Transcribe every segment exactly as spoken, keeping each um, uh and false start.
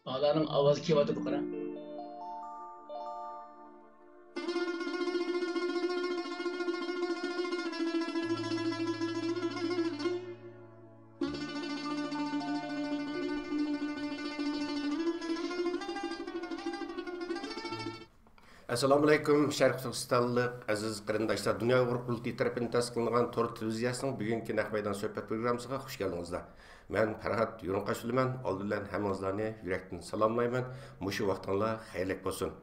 بالىلارنىڭ ئاۋازى كېلىۋاتىدۇ، قارا. ئەسسالامۇئەلەيكۇم، شەرقىي تۈركىستانلىق ئەزىز قېرىنداشلار، دۇنيا ئۇيغۇر قۇرۇلتىيى تەرىپىدىن تەسىس قىلىنغان تور تېلېۋىزىيەسىنىڭ بۈگۈنكى نەق مەيدان سۆھبەت پروگراممىسىغا خۇش كەلدىڭىزلەر. مەن پەرھات يۇرۇنقاش بولىمەن. ئالدى بىلەن ھەممىڭىزلارنى يۈرەكتىن سالاملايمەن. مۇشۇ ۋاقتىڭلار خەيرلىك بولسۇن.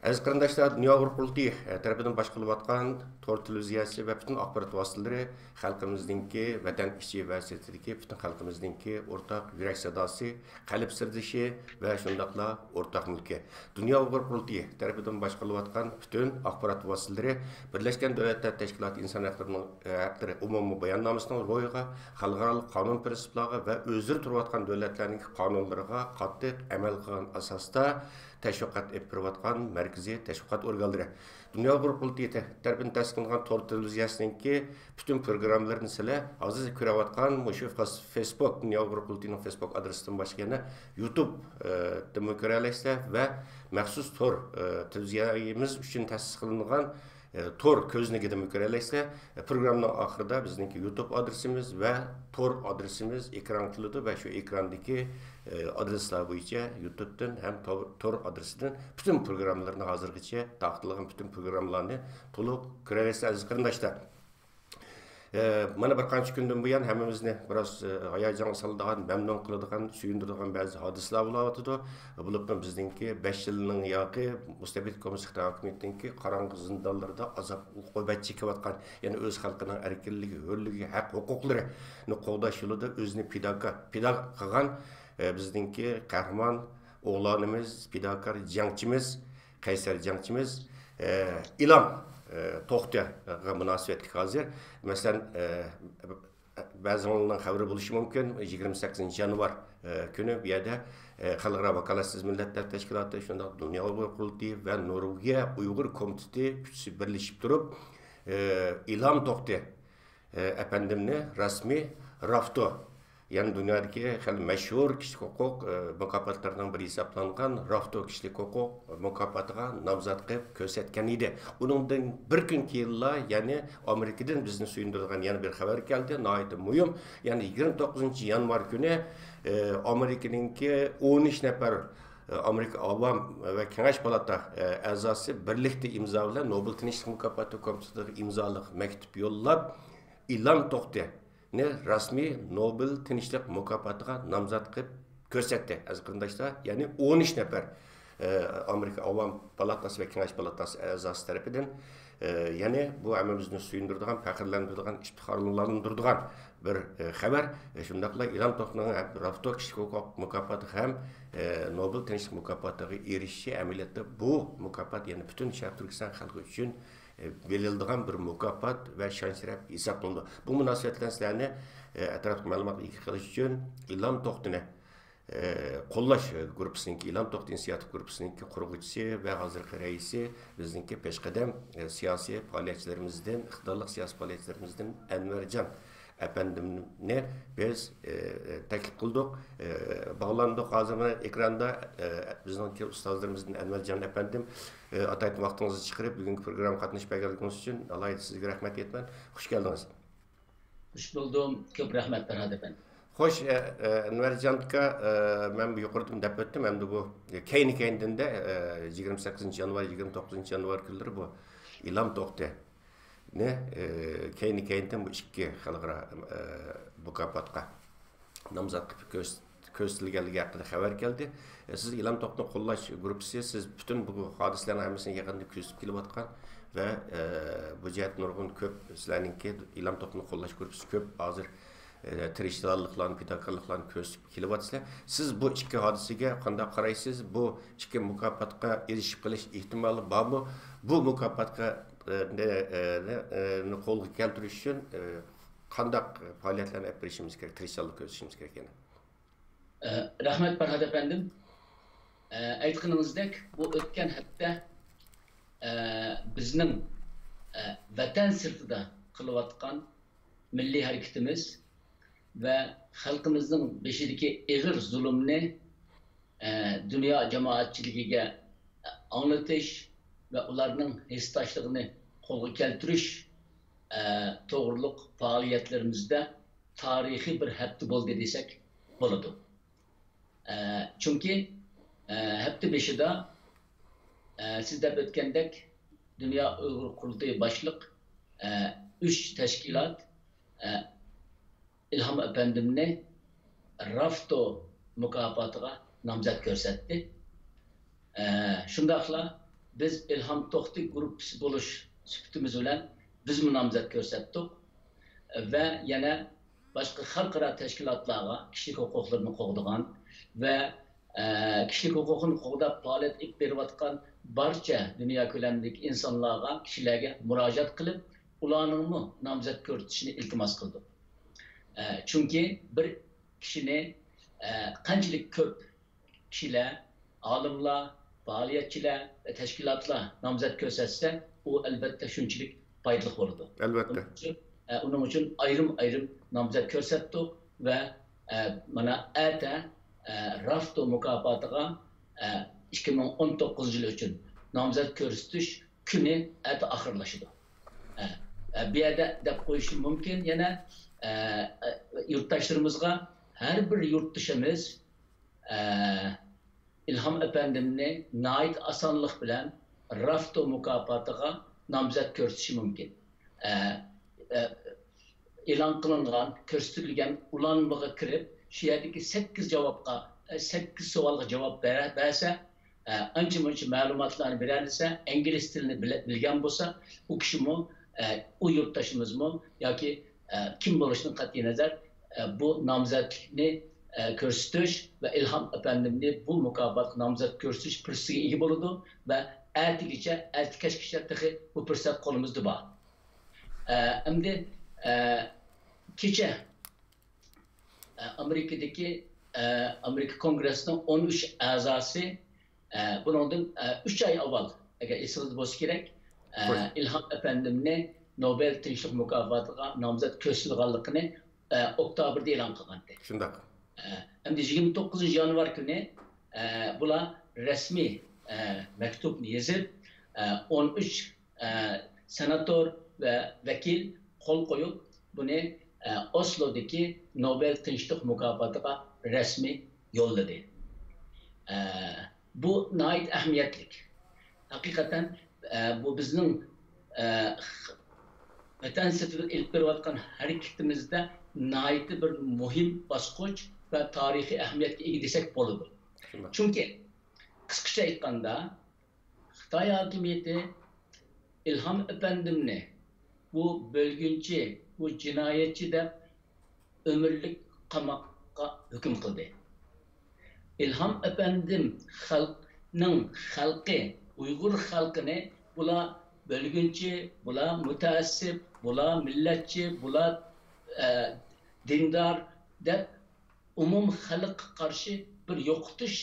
ئەزىز قېرىنداشلار، دۇنيا ئۇيغۇر قۇرۇلتىيى، ئە، تەرىپىدىن باشقۇرۇلۇۋاتقان تور تېلېۋىزىيەسى ۋە پۈتۈن ئاخبارات ۋاسىتىلىرى خەلقىمىزنىڭكى، ۋەتەن ئىچى ۋە سىرتىدىكى پۈتۈن خەلقىمىزنىڭكى ئورتاق يۈرەك ساداسى، قەلب سىردىشى ۋە شۇنداقلا ئورتاق مۈلكى. دۇنيا ئۇيغۇر قۇرۇلتىيى تەرىپىدىن باشقۇرۇلۇۋاتقان پۈتۈن ئاخبارات ۋاسىتىلىرى بىرلەشكەن دۆلەتلەر تەشكىلاتى ئىنسان ھەقلىرىنىڭ، ھەقلىرى ئومۇمىي باياننامىسىنىڭ روھىغا، خەلقئارالىق قانۇن پىرىنسىپلارغا ۋە ئۆزرە تۇرۇۋاتقان دۆلەتلەرنىڭ قانۇنلىرىغا قاتتىق ئەمەل قىلغان ئاساستا تەشۋىقات ئېلىپ بېرىۋاتقان مەركىزىي تەشۋىقات ئورگانلىرى. دۇنيا ئۇيغۇر قۇرۇلتىيى تە-، تەرىپىدىن تەسىس قىلىنغان تور تېلېۋىزىيەسىنىڭكى پۈتۈن پروگراممىلىرىنى سىلەر ھازىر كۆرۈۋاتقان مۇشۇ فاس-، فېيسبوك، دۇنيا ئۇيغۇر قۇرۇلتىيىنىڭ فېيسبوك ئادرېسىدىن باشقا يەنە يۇتۇب، ئە، دىنمۇ كۆرەلەيسىلەر ۋە مەخسۇس تور، ئە، تېلېۋىزىيەمىز ئۈچۈن تەسىس قىلىنغان، ئە، تور كۆزنىكىدىنمۇ كۆرەلەيسىلەر. ئە، پروگراممىنىڭ ئاخىرىدا بىزنىڭكى يۇتۇب ئادرېسىمىز ۋە تور ئادرېسىمىز ئېكرانغا كېلىدۇ ۋە شۇ ئېكراندىكى، ئە، ئادرېسلار بويىچە يۇتۇبتىن ھەم تور، تور ئادرېسىدىن پۈتۈن پروگراممىلارنى ھازىرغىچە تارقىتىلغان پۈتۈن پروگراممىلارنى تولۇق كۆرەلەيسىز، ئەزىز قېرىنداشلار. ئە، مانا بىر قانچە كۈندىن بۇيان ھەممىمىزنى بىراز، ئە، ھاياجانغا سالىدىغان، مەمنۇن قىلىدىغان، سۆيۈندۈرىدىغان بەزى ھادىسىلەر بولۇۋاتىدۇ. بولۇپمۇ بىزنىڭكى بەش يىلنىڭ ياقى مۇستەبىت كوممۇنىست خىتاي ھاكىمىيىتىنىڭكى قاراڭغۇ زىندانلىرىدا ئازاب، ئوقۇبەت چېكىۋاتقان، يەنى ئۆز خەلقىنىڭ ئەركىنلىكى، ھۆرلۈكى، ھەق ھوقۇقلىرىنى قوغداش يولىدا ئۆزىنى پىداكار، پىدا قىلغان، ئە، بىزنىڭكى قەھرىمان ئوغلانىمىز، پىداكار جەڭچىمىز، قەيسەر جەڭچىمىز، ئە، ئىلام، ئە، توختىغا مۇناسىۋەتلىك ھازىر، مەسىلەن، ئە، بەزىڭلارنىڭ خەۋىرى بولۇشى مۇمكىن، يىگىرمە سەككىزىنچى يانۋار، ئە، كۈنى بۇ يەردە، ئە، خەلقئارا ۋاكالەتسىز مىللەتلەر تەشكىلاتى، شۇنداق دۇنيا ئۇيغۇر قۇرۇلتىيى ۋە نورۋېگىيە ئۇيغۇر كومىتېتى ئۈچىسى بىرلىشىپ تۇرۇپ، ئە، ئىلام توختى، ئە، ئەپەندىمنى رەسمىي رافتو، يەنى دۇنيادىكى خېلى مەشھۇر كىشىلىك ھوقۇق، ئە، مۇكاپاتلىرىنىڭ بىرى ھېسابلانغان رافتو كىشىلىك ھوقۇق مۇكاپاتىغا نامزات قىلىپ كۆرسەتكەن ئىدى. ئۇنىڭدىن بىر كۈن كېيىنلا، يەنى ئامېرىكىدىن بىزنى سۆيۈندۈرىدىغان يەنە بىر خەۋەر كەلدى، ناھايىتى مۇھىم. يەنى يىگىرمە توققۇزىنچى يانۋار كۈنى، ئە، ئامېرىكىنىڭكى ئون ئۈچ نەپەر، ئە، ئامېرىكا ئاۋام ۋە كېڭەش پالاتا، ئە، ئەزاسى بىرلىكتە ئىمزا بىلەن نوبېل تىنچلىق مۇكاپاتى كومىتېتىغا ئىمزالىق مەكتۇپ يوللاپ، ئىلام توختىنى رەسمىي نوبېل تىنچلىق مۇكاپاتىغا نامزات قىلىپ كۆرسەتتى. ئەزىز قېرىنداشلار، يەنى ئون ئۈچ نەپەر، ئە، ئامېرىكا ئاۋام پالاتاسى ۋە كېڭەش پالاتاسى ئەزاسى تەرىپىدىن، ئە، يەنى بۇ ھەممىمىزنى سۆيۈندۈرىدىغان، پەخىرلەندۈرىدىغان، ئىپتىخارلىنىدىغان بىر، ئە، خەۋەر. ئە، شۇنداقلا ئىلام توختىنىڭ ھەم رافتو كىشىلىك ھوقۇق مۇكاپاتى ھەم، ئە، نوبېل تىنچلىق مۇكاپاتىغا ئېرىشىشى ئەمەلىيەتتە بۇ مۇكاپات يەنى پۈتۈن شەرقىي تۈركىستان خەلقى ئۈچۈن، ئە، بېرىلىدىغان بىر مۇكاپات ۋە شان-شەرەپ ھېسابلىنىدۇ. بۇ مۇناسىۋەت بىلەن سىلەرنى، ئە، ئەتراپلىق مەلۇماتقا ئىگە قىلىش ئۈچۈن ئىلام توختىنى ئە، قوللاش گۇرۇپپىسىنىڭكى، ئىلام توختى ئىنسىياتىپ گۇرۇپپىسىنىڭكى قۇرغۇچىسى ۋە ھازىرقى رەئىسى، بىزنىڭكى پېشقەدەم، ئە، سىياسىي پائالىيەتچىلىرىمىزدىن، ئىقتىدارلىق سىياسىي پائالىيەتچىلىرىمىزدىن ئەنۋەرجان ئەپەندىمنى بىز، ئە، تەكلىپ قىلدۇق. ئە، باغلاندۇق. ھازىر مانا ئېكراندا، ئە، بىزنىڭكى ئۇستازلىرىمىزدىن ئەنۋەرجان ئەپەندىم، ئە، ئاتايتىن ۋاقتىڭىزنى چىقىرىپ، بۈگۈنكى پروگراممىغا قاتنىشىپ بەرگەنلىكىڭىز ئۈچۈن ئالاھىدە سىزگە رەھمەت ئېيتىمەن. خۇش كەلدىڭىز. خۇش بولدۇم. كۆپ رەھمەت، پەرھات ئەپەندى. خوش، ئە، ئە، ئەنۋەرجان ئاكا، ئە، مەن يۇقىرىدىن دەپ ئۆتتۈم، ئەمدى بۇ كەينى-كەينىدىن-دە، ئە، يىگىرمە سەككىزىنچى يانۋار، يىگىرمە توققۇزىنچى يانۋار كۈنلىرى بۇ ئىلام توختىنى، ئە، كەينى-كەينىدىن بۇ ئىككى خەلقئارا، ئە، مۇكاپاتقا نامزات قىلىپ كۆرس-، كۆرسىتىلگەنلىكى ھەققىدە خەۋەر كەلدى. ئە، سىز ئىلام توختىنى قوللاش گۇرۇپپىسى، سىز پۈتۈن بۇ ھادىسىلەرنىڭ ھەممىسىنى يېقىندىن كۆزىتىپ كېلىۋاتقان ۋە، ئە، بۇ جەھەتتە نۇرغۇن كۆپ سىلەرنىڭكى ئىلام توختىنى قوللاش گۇرۇپپىسى كۆپ ھازىر، ئە، تىرىشچانلىقلارنى، پىداكارلىقلارنى كۆرسىتىپ كېلىۋاتىسىلەر. سىز بۇ ئىككى ھادىسىگە قانداق قارايسىز؟ بۇ ئىككى مۇكاپاتقا ئېرىشىپ قېلىش ئېھتىمالى بارمۇ؟ بۇ مۇكاپاتقا، ئە، نى، ئە، نى، ئە، نى قولغا كەلتۈرۈش ئۈچۈن، ئە، قانداق پائالىيەتلەرنى ئېلىپ بېرىشىمىز كېرەك، تىرىشچانلىق كۆرسىتىشىمىز كېرەك يەنە؟ ئە، رەھمەت، پەرھات ئەپەندىم. ئە، ئېيتقىنىڭىزدەك، بۇ ئۆتكەن ھەپتە، ئە، بىزنىڭ، ئە، ۋەتەن سىرتىدا قىلىۋاتقان مىللىي ھەرىكىتىمىز ۋە خەلقىمىزنىڭ بېشىدىكى ئېغىر زۇلۇمنى ئە، دۇنيا جامائەتچىلىكىگە ئاڭلىتىش ۋە ئۇلارنىڭ ھېسداشلىقىنى قولغا كەلتۈرۈش، ئە، توغرۇلۇق پائالىيەتلىرىمىزدە تارىخىي بىر ھەپتە بولدى دېسەك بولىدۇ. ئە، چۈنكى، ئە، ھەپتە بېشىدا، ئە، سىز دەپ ئۆتكەندەك، دۇنيا ئۇيغۇر قۇرۇلتىيى باشلىق، ئە، ئۈچ تەشكىلات، ئە، ئىلھام ئەپەندىمنى رافتو مۇكاپاتىغا نامزەت كۆرسەتتى. ئە، شۇنداقلا بىز ئىلھام توختى گۇرۇپپىسى بولۇش سۈپىتىمىز بىلەن بىزمۇ نامزەت كۆرسەتتۇق ۋە يەنە باشقا خەلقئارا تەشكىلاتلارغا، كىشىلىك ھوقۇقلىرىنى قوغدىغان ۋە، ئە، كىشىلىك ھوقۇقنى قوغداپ پائالىيەت ئېلىپ بېرىۋاتقان بارچە دۇنيا كۆلەمدىكى ئىنسانلارغا، كىشىلەرگە مۇراجىئەت قىلىپ، ئۇلارنىڭمۇ نامزەت كۆرسىتىشىنى ئىلتىماس قىلدۇق. ئە، چۈنكى بىر كىشىنى، ئە، قانچىلىك كۆپ كىشىلەر، ئالىملار، پائالىيەتچىلەر ۋە تەشكىلاتلار نامزەت كۆرسەتسە، ئۇ ئەلۋەتتە شۇنچىلىك پايدىلىق بولىدۇ. ئەلۋەتتە. ئۇنىڭ ئۈچۈن، ئە، ئۇنىڭ ئۈچۈن ئايرىم-ئايرىم نامزەت كۆرسەتتۇق ۋە، ئە، مانا ئەتە، ئە، رافتو مۇكاپاتىغا، ئە، ئىككى مىڭ ئون توققۇزىنچى يىل ئۈچۈن نامزەت كۆرسىتىش كۈنى ئەتە ئاخىرلىشىدۇ. ئە، ئە، بۇ يەردە دەپ قويۇشۇم مۇمكىن يەنە، ئە، ئە، يۇرتداشلىرىمىزغا، ھەر بىر يۇرتدىشىمىز، ئە، ئىلھام ئەپەندىمنى ناھايىتى ئاسانلىق بىلەن رافتو مۇكاپاتىغا نامزەت كۆرسىتىشى مۇمكىن. ئە، ئە، ئېلان قىلىنغان، كۆرسىتىلگەن ئۇلانمىغا كىرىپ، شۇ يەردىكى سەككىز جاۋابقا، ئە، سەككىز سوئالغا جاۋاب بەرە-، بەرسە، ئە، ئانچە-مۇنچە مەلۇماتلارنى بېرەلىسە، ئىنگلىز تىلىنى بىلە-، بىلگەن بولسا، ئۇ كىشىمۇ، ئە، ئۇ يۇرتداشىمىزمۇ ياكى، ئە، كىم بولۇشىدىن قەتئىينەزەر، ئە، بۇ نامزەتلىكنى، ئە، كۆرسىتىش ۋە ئىلھام ئەپەندىمنى بۇ مۇكاپاتقا نامزەت كۆرسىتىش پۇرسىتىگە ئىگە بولىدۇ ۋە ئەتىگىچە، ئەتە كەچكىچە تېخى بۇ پۇرسەت قولىمىزدا بار. ئە، ئەمدى، ئە، كېچە، ئە، ئامېرىكىدىكى، ئە، ئامېرىكا كونگرېسىنىڭ ئون ئۈچ ئەزاسى، ئە، بۇنىڭدىن، ئە، ئۈچ ئاي ئاۋۋال، ئەگەر ئېسىڭىزدە بولسا كېرەك، ئە، قوي. ئىلھام ئەپەندىمنى نوبېل تىنچلىق مۇكاپاتىغا نامزەت كۆرسىتىدىغانلىقىنى، ئە، ئوكتابىردا ئېلان قىلغانىدى. شۇنداق. ئە، ئەمدى يىگىرمە توققۇزىنچى يانۋار كۈنى، ئە، بۇلار رەسمىي، ئە، مەكتۇبنى يېزىپ، ئە، ئون ئۈچ، ئە، سېناتور ۋە ۋەكىل قول قويۇپ، بۇنى، ئە، ئوسلودىكى نوبېل تىنچلىق مۇكاپاتىغا رەسمىي يوللىدى. ئە، بۇ ناھايىتى ئەھمىيەتلىك. ھەقىقەتەن، ئە، بۇ بىزنىڭ، ئە، ۋەتەن سېپىدا ئېلىپ بېرىۋاتقان ھەرىكىتىمىزدە ناھايىتى بىر مۇھىم باسقۇچ ۋە تارىخىي ئەھمىيەتكە ئىگە دېسەك بولىدۇ. شۇنداق. چۈنكى، قىسقىچە ئېيتقاندا، خىتاي ھاكىمىيىتى ئىلھام ئەپەندىمنى بۇ بۆلگۈنچى، بۇ جىنايەتچى دەپ ئۆمۈرلۈك قاماققا ھۆكۈم قىلدى. ئىلھام ئەپەندىم خەلقنىڭ خەلقى، ئۇيغۇر خەلقىنى بۇلار بۆلگۈنچى، بۇلار مۇتەئەسسىپ، بۇلار مىللەتچى، بۇلار، ئە، دىندار دەپ ئومۇم خەلققە قارشى بىر يوقىتىش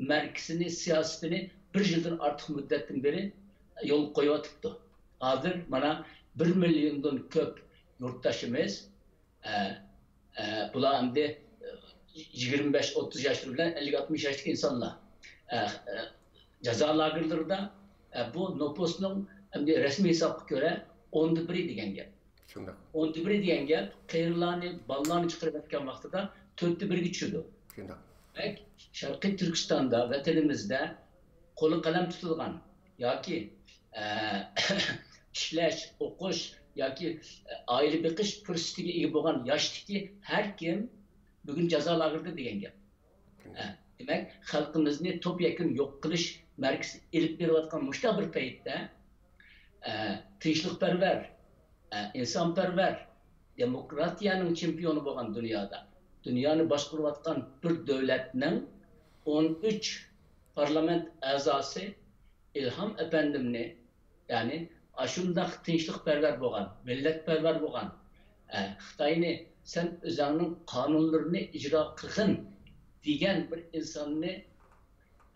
مەركىزىنى، سىياسىتىنى بىر يىلدىن ئارتۇق مۇددەتتىن بېرى يولغا قويۇۋاتىپتۇ. ھازىر مانا بىر مىليوندىن كۆپ يۇرتداشىمىز، ئە، ئە، بۇلار ئەمدى، ئە، يىگىرمە بەش، ئوتتۇز ياشلىرى بىلەن ئەللىك، ئاتمىش ياشلىق ئىنسانلار، ئە، ئە، جازا لاگېرلىرىدا، ئە، بۇ نوپۇسنىڭ ئەمدى رەسمىي ھېسابقا كۆرە ئوندا بىرى دېگەن گەپ. شۇنداق. ئوندا بىرى دېگەن گەپ، قېرىلارنى، بالىلارنى چىقىرىۋەتكەن ۋاقتىدا تۆتتە بىرگە چۈشىدۇ. شۇنداق. دېمەك، شەرقىي تۈركىستاندا، ۋەتىنىمىزدە قولى قەلەم تۇتىدىغان ياكى، ئە، ئىشلەش، ئوقۇش ياكى، ئە، ئائىلە بېقىش پۇرسىتىگە ئىگە بولغان ياشتىكى ھەر كىم بۈگۈن جازا لاگېرىدا دېگەن گەپ. ئە، دېمەك، خەلقىمىزنى توپ يەكۈن يوق قىلىش مەركىزى ئېلىپ بېرىۋاتقان مۇشۇنداق بىر پەيتتە، ئە، تىنچلىقپەرۋەر، ئە، ئىنسانپەرۋەر، دېموكراتىيەنىڭ چېمپىيونى بولغان دۇنيادا، دۇنيانى باشقۇرۇۋاتقان بىر دۆلەتنىڭ ئون ئۈچ پارلامېنت ئەزاسى ئىلھام ئەپەندىمنى، يەنى ئاشۇنداق تىنچلىقپەرۋەر بولغان، مىللەتپەرۋەر بولغان، ئە، خىتاينى «سەن ئۆزۈڭنىڭ قانۇنلىرىنى ئىجرا قىلغىن» دېگەن بىر ئىنساننى،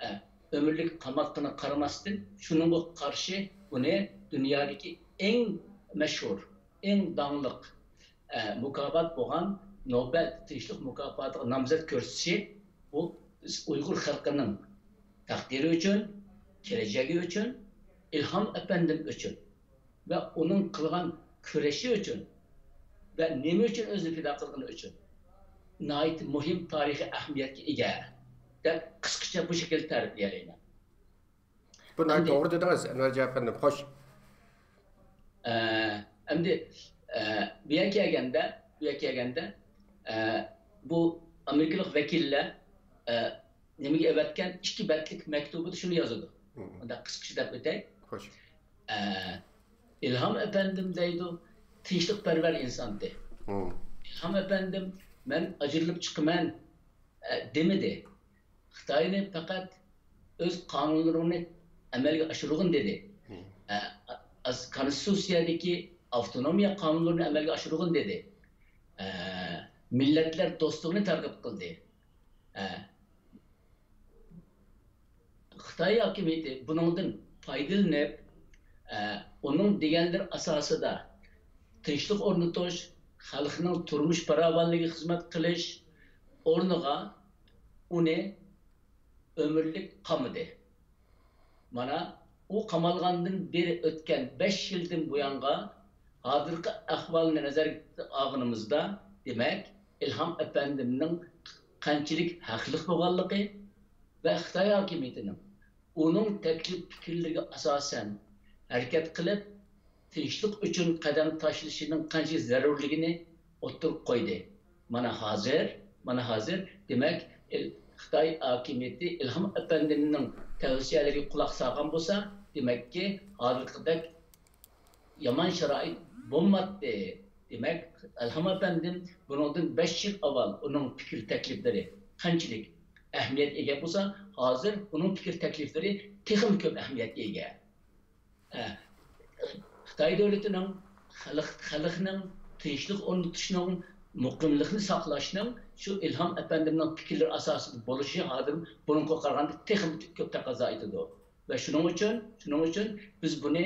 ئە، ئۆمۈرلۈك قاماتقىنىغا قارىماستىن، شۇنىڭغا قارشى ئۇنى دۇنيادىكى ئەڭ مەشھۇر، ئەڭ داڭلىق، ئە، مۇكاپات بولغان نوبېل تىنچلىق مۇكاپاتىغا نامزەت كۆرسىتىشى، بۇ ئۇيغۇر خەلقىنىڭ تەقدىرى ئۈچۈن، كېلەچەكى ئۈچۈن، ئىلھام ئەپەندىم ئۈچۈن ۋە ئۇنىڭ قىلغان كۈرىشى ئۈچۈن ۋە نېمە ئۈچۈن ئۆزىنى پىدا قىلغىنى ئۈچۈن ناھايىتى مۇھىم تارىخىي ئەھمىيەتكە ئىگە، دەپ قىسقىچە بۇ شەكىلدە تەرىپلىيەلەيمەن. بۇ ناھايىتى توغرا دېدىڭىز، ئەنۋەرجان ئەپەندىم. خوش. ئەمدى بۇ يەرگە كەلگەندە، بۇ يەرگە كەلگەندە، بۇ ئامېرىكىلىق ۋەكىللەر نېمىگە ئەۋەتكەن ئىككى بەتلىك مەكتۇبىدا شۇنى يازىدۇ. مۇنداق قىسقىچە دەپ ئۆتەي. خوش. ئىلھام ئەپەندىم دەيدۇ، تىنچلىقپەرۋەر ئىنسانتى. ئىلھام ئەپەندىم، مەن ئاجرىلىپ چىقىمەن، دېمىدى. خىتاينى پەقەت ئۆز قانۇنلىرىڭنى ئەمەلگە ئاشۇرغىن دېدى. كونستىتۇتسىيەدىكى ئاپتونومىيە قانۇنلىرىنى ئەمەلگە ئاشۇرغىن دېدى. مىللەتلەر دوستلۇقىنى تەرغىب قىلدى. خىتاي ھاكىمىيىتى بۇنىڭدىن پايدىلىنىپ، ئۇنىڭ دېگەنلىرى ئاساسىدا تىنچلىق ئورنىتىش، خەلقنىڭ تۇرمۇش پاراۋانلىقىغا خىزمەت قىلىش ئورنىغا ئۇنى ئۆمۈرلۈك قامىدى. مانا، ئۇ قامالغاندىن بېرى ئۆتكەن بەش يىلدىن بۇيانغا ھازىرقى ئەھۋالنى نەزەرگە ئالغىنىمىزدا، دېمەك، ئىلھام ئەپەندىمنىڭ قانچىلىك ھەقلىق بولغانلىقى ۋە خىتاي ھاكىمىيىتىنىڭ ئۇنىڭ تەكلىپ پىكىرلىرىگە ئاساسەن ھەرىكەت قىلىپ، تىنچلىق ئۈچۈن قەدەم تاشلىشىنىڭ قانچىلىك زەرۇرلۇقىنى ئوتتۇرىغا قويدى. مانا ھازىر، مانا ھازىر، دېمەك، خىتاي ھاكىمىيىتى ئىلھام ئەپەندىمنىڭ تەۋسىيەلىرىگە قۇلاق سالغان بولسا، دېمەككى، ھازىرقىدەك يامان شارائىت بولماتتى. دېمەك، ئىلھام ئەپەندىم بۇنىڭدىن بەش يىل ئاۋۋال ئۇنىڭ پىكىر تەكلىپلىرى قانچىلىك ئەھمىيەتكە ئىگە بولسا، ھازىر ئۇنىڭ پىكىر تەكلىپلىرى تېخىمۇ كۆپ ئەھمىيەتكە ئىگە. خىتاي دۆلىتىنىڭ خەلق، خەلقنىڭ تىنچلىق ئورنىتىشنىڭ، مۇقىملىقنى ساقلاشنىڭ شۇ ئىلھام ئەپەندىمنىڭ پىكىرلىرى ئاساسىدا بولۇشى ھازىر بۇرۇنقىغا قارىغاندا تېخىمۇ كۆپ تەقەززا ئېتىدۇ. ۋە شۇنىڭ ئۈچۈن، شۇنىڭ ئۈچۈن بىز بۇنى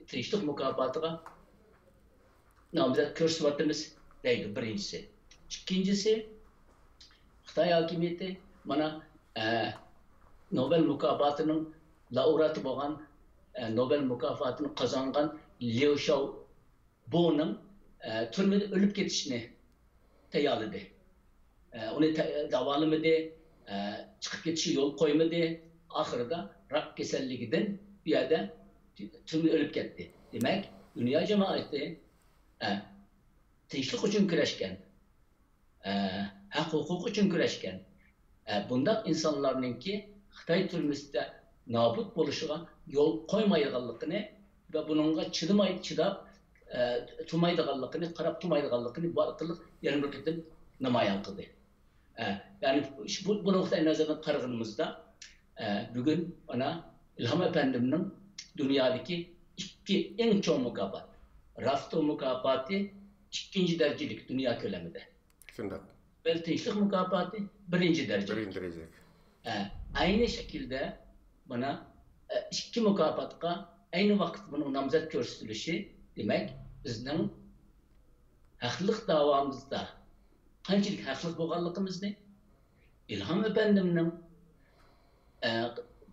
تىنچلىق مۇكاپاتىغا نامزەت كۆرسىتىۋاتىمىز دەيدۇ، بىرىنچىسى. ئىككىنچىسى، خىتاي ھاكىمىيىتى مانا، ئە، نوبېل مۇكاپاتىنىڭ لائۇرېئاتى بولغان، ئە، نوبېل مۇكاپاتىنى قازانغان ليۇ شياۋبونىڭ، ئە، تۈرمىدە ئۆلۈپ كېتىشىنى تەييارلىدى. ئە، ئۇنى تە-، داۋالىمىدى، ئە، چىقىپ كېتىشىگە يول قويمىدى. ئاخىرىدا راك كېسەللىكىدىن بۇ يەردە تۈرمىدە ئۆلۈپ كەتتى. دېمەك، دۇنيا جامائىتى، ئە، تىنچلىق ئۈچۈن كۈرەشكەن، ئە، ھەق ھوقۇق ئۈچۈن كۈرەشكەن، ئە، بۇنداق ئىنسانلارنىڭكى خىتاي تۈرمىسىدە نابۇت بولۇشىغا يول قويمايدىغانلىقىنى ۋە بۇنىڭغا چىدىماي، چىداپ، ئە، تۇرمايدىغانلىقىنى، قاراپ تۇرمايدىغانلىقىنى بۇ ئارقىلىق يەنە بىر قېتىم نامايان قىلدى. ئە، يەنى شۇ، بۇ، بۇ نۇقتىئى نەزەردىن قارىغىنىمىزدا، ئە، بۈگۈن مانا ئىلھام ئەپەندىمنىڭ دۇنيادىكى ئىككى ئەڭ چوڭ مۇكاپات، رافتو مۇكاپاتى ئىككىنچى دەرىجىلىك دۇنيا كۆلىمىدە. شۇنداق. نوبېل تىنچلىق مۇكاپاتى بىرىنچى دەرىجىلىك. بىرىنچى دەرىجىلىك. ئە، ئەينى شەكىلدە مانا، ئە، ئىككى مۇكاپاتقا ئەينى ۋاقىتتا بۇنىڭ نامزەت كۆرسىتىلىشى، دېمەك، بىزنىڭ ھەقلىق داۋامىزدا قانچىلىك ھەقلىق بولغانلىقىمىزنى، ئىلھام ئەپەندىمنىڭ، ئە،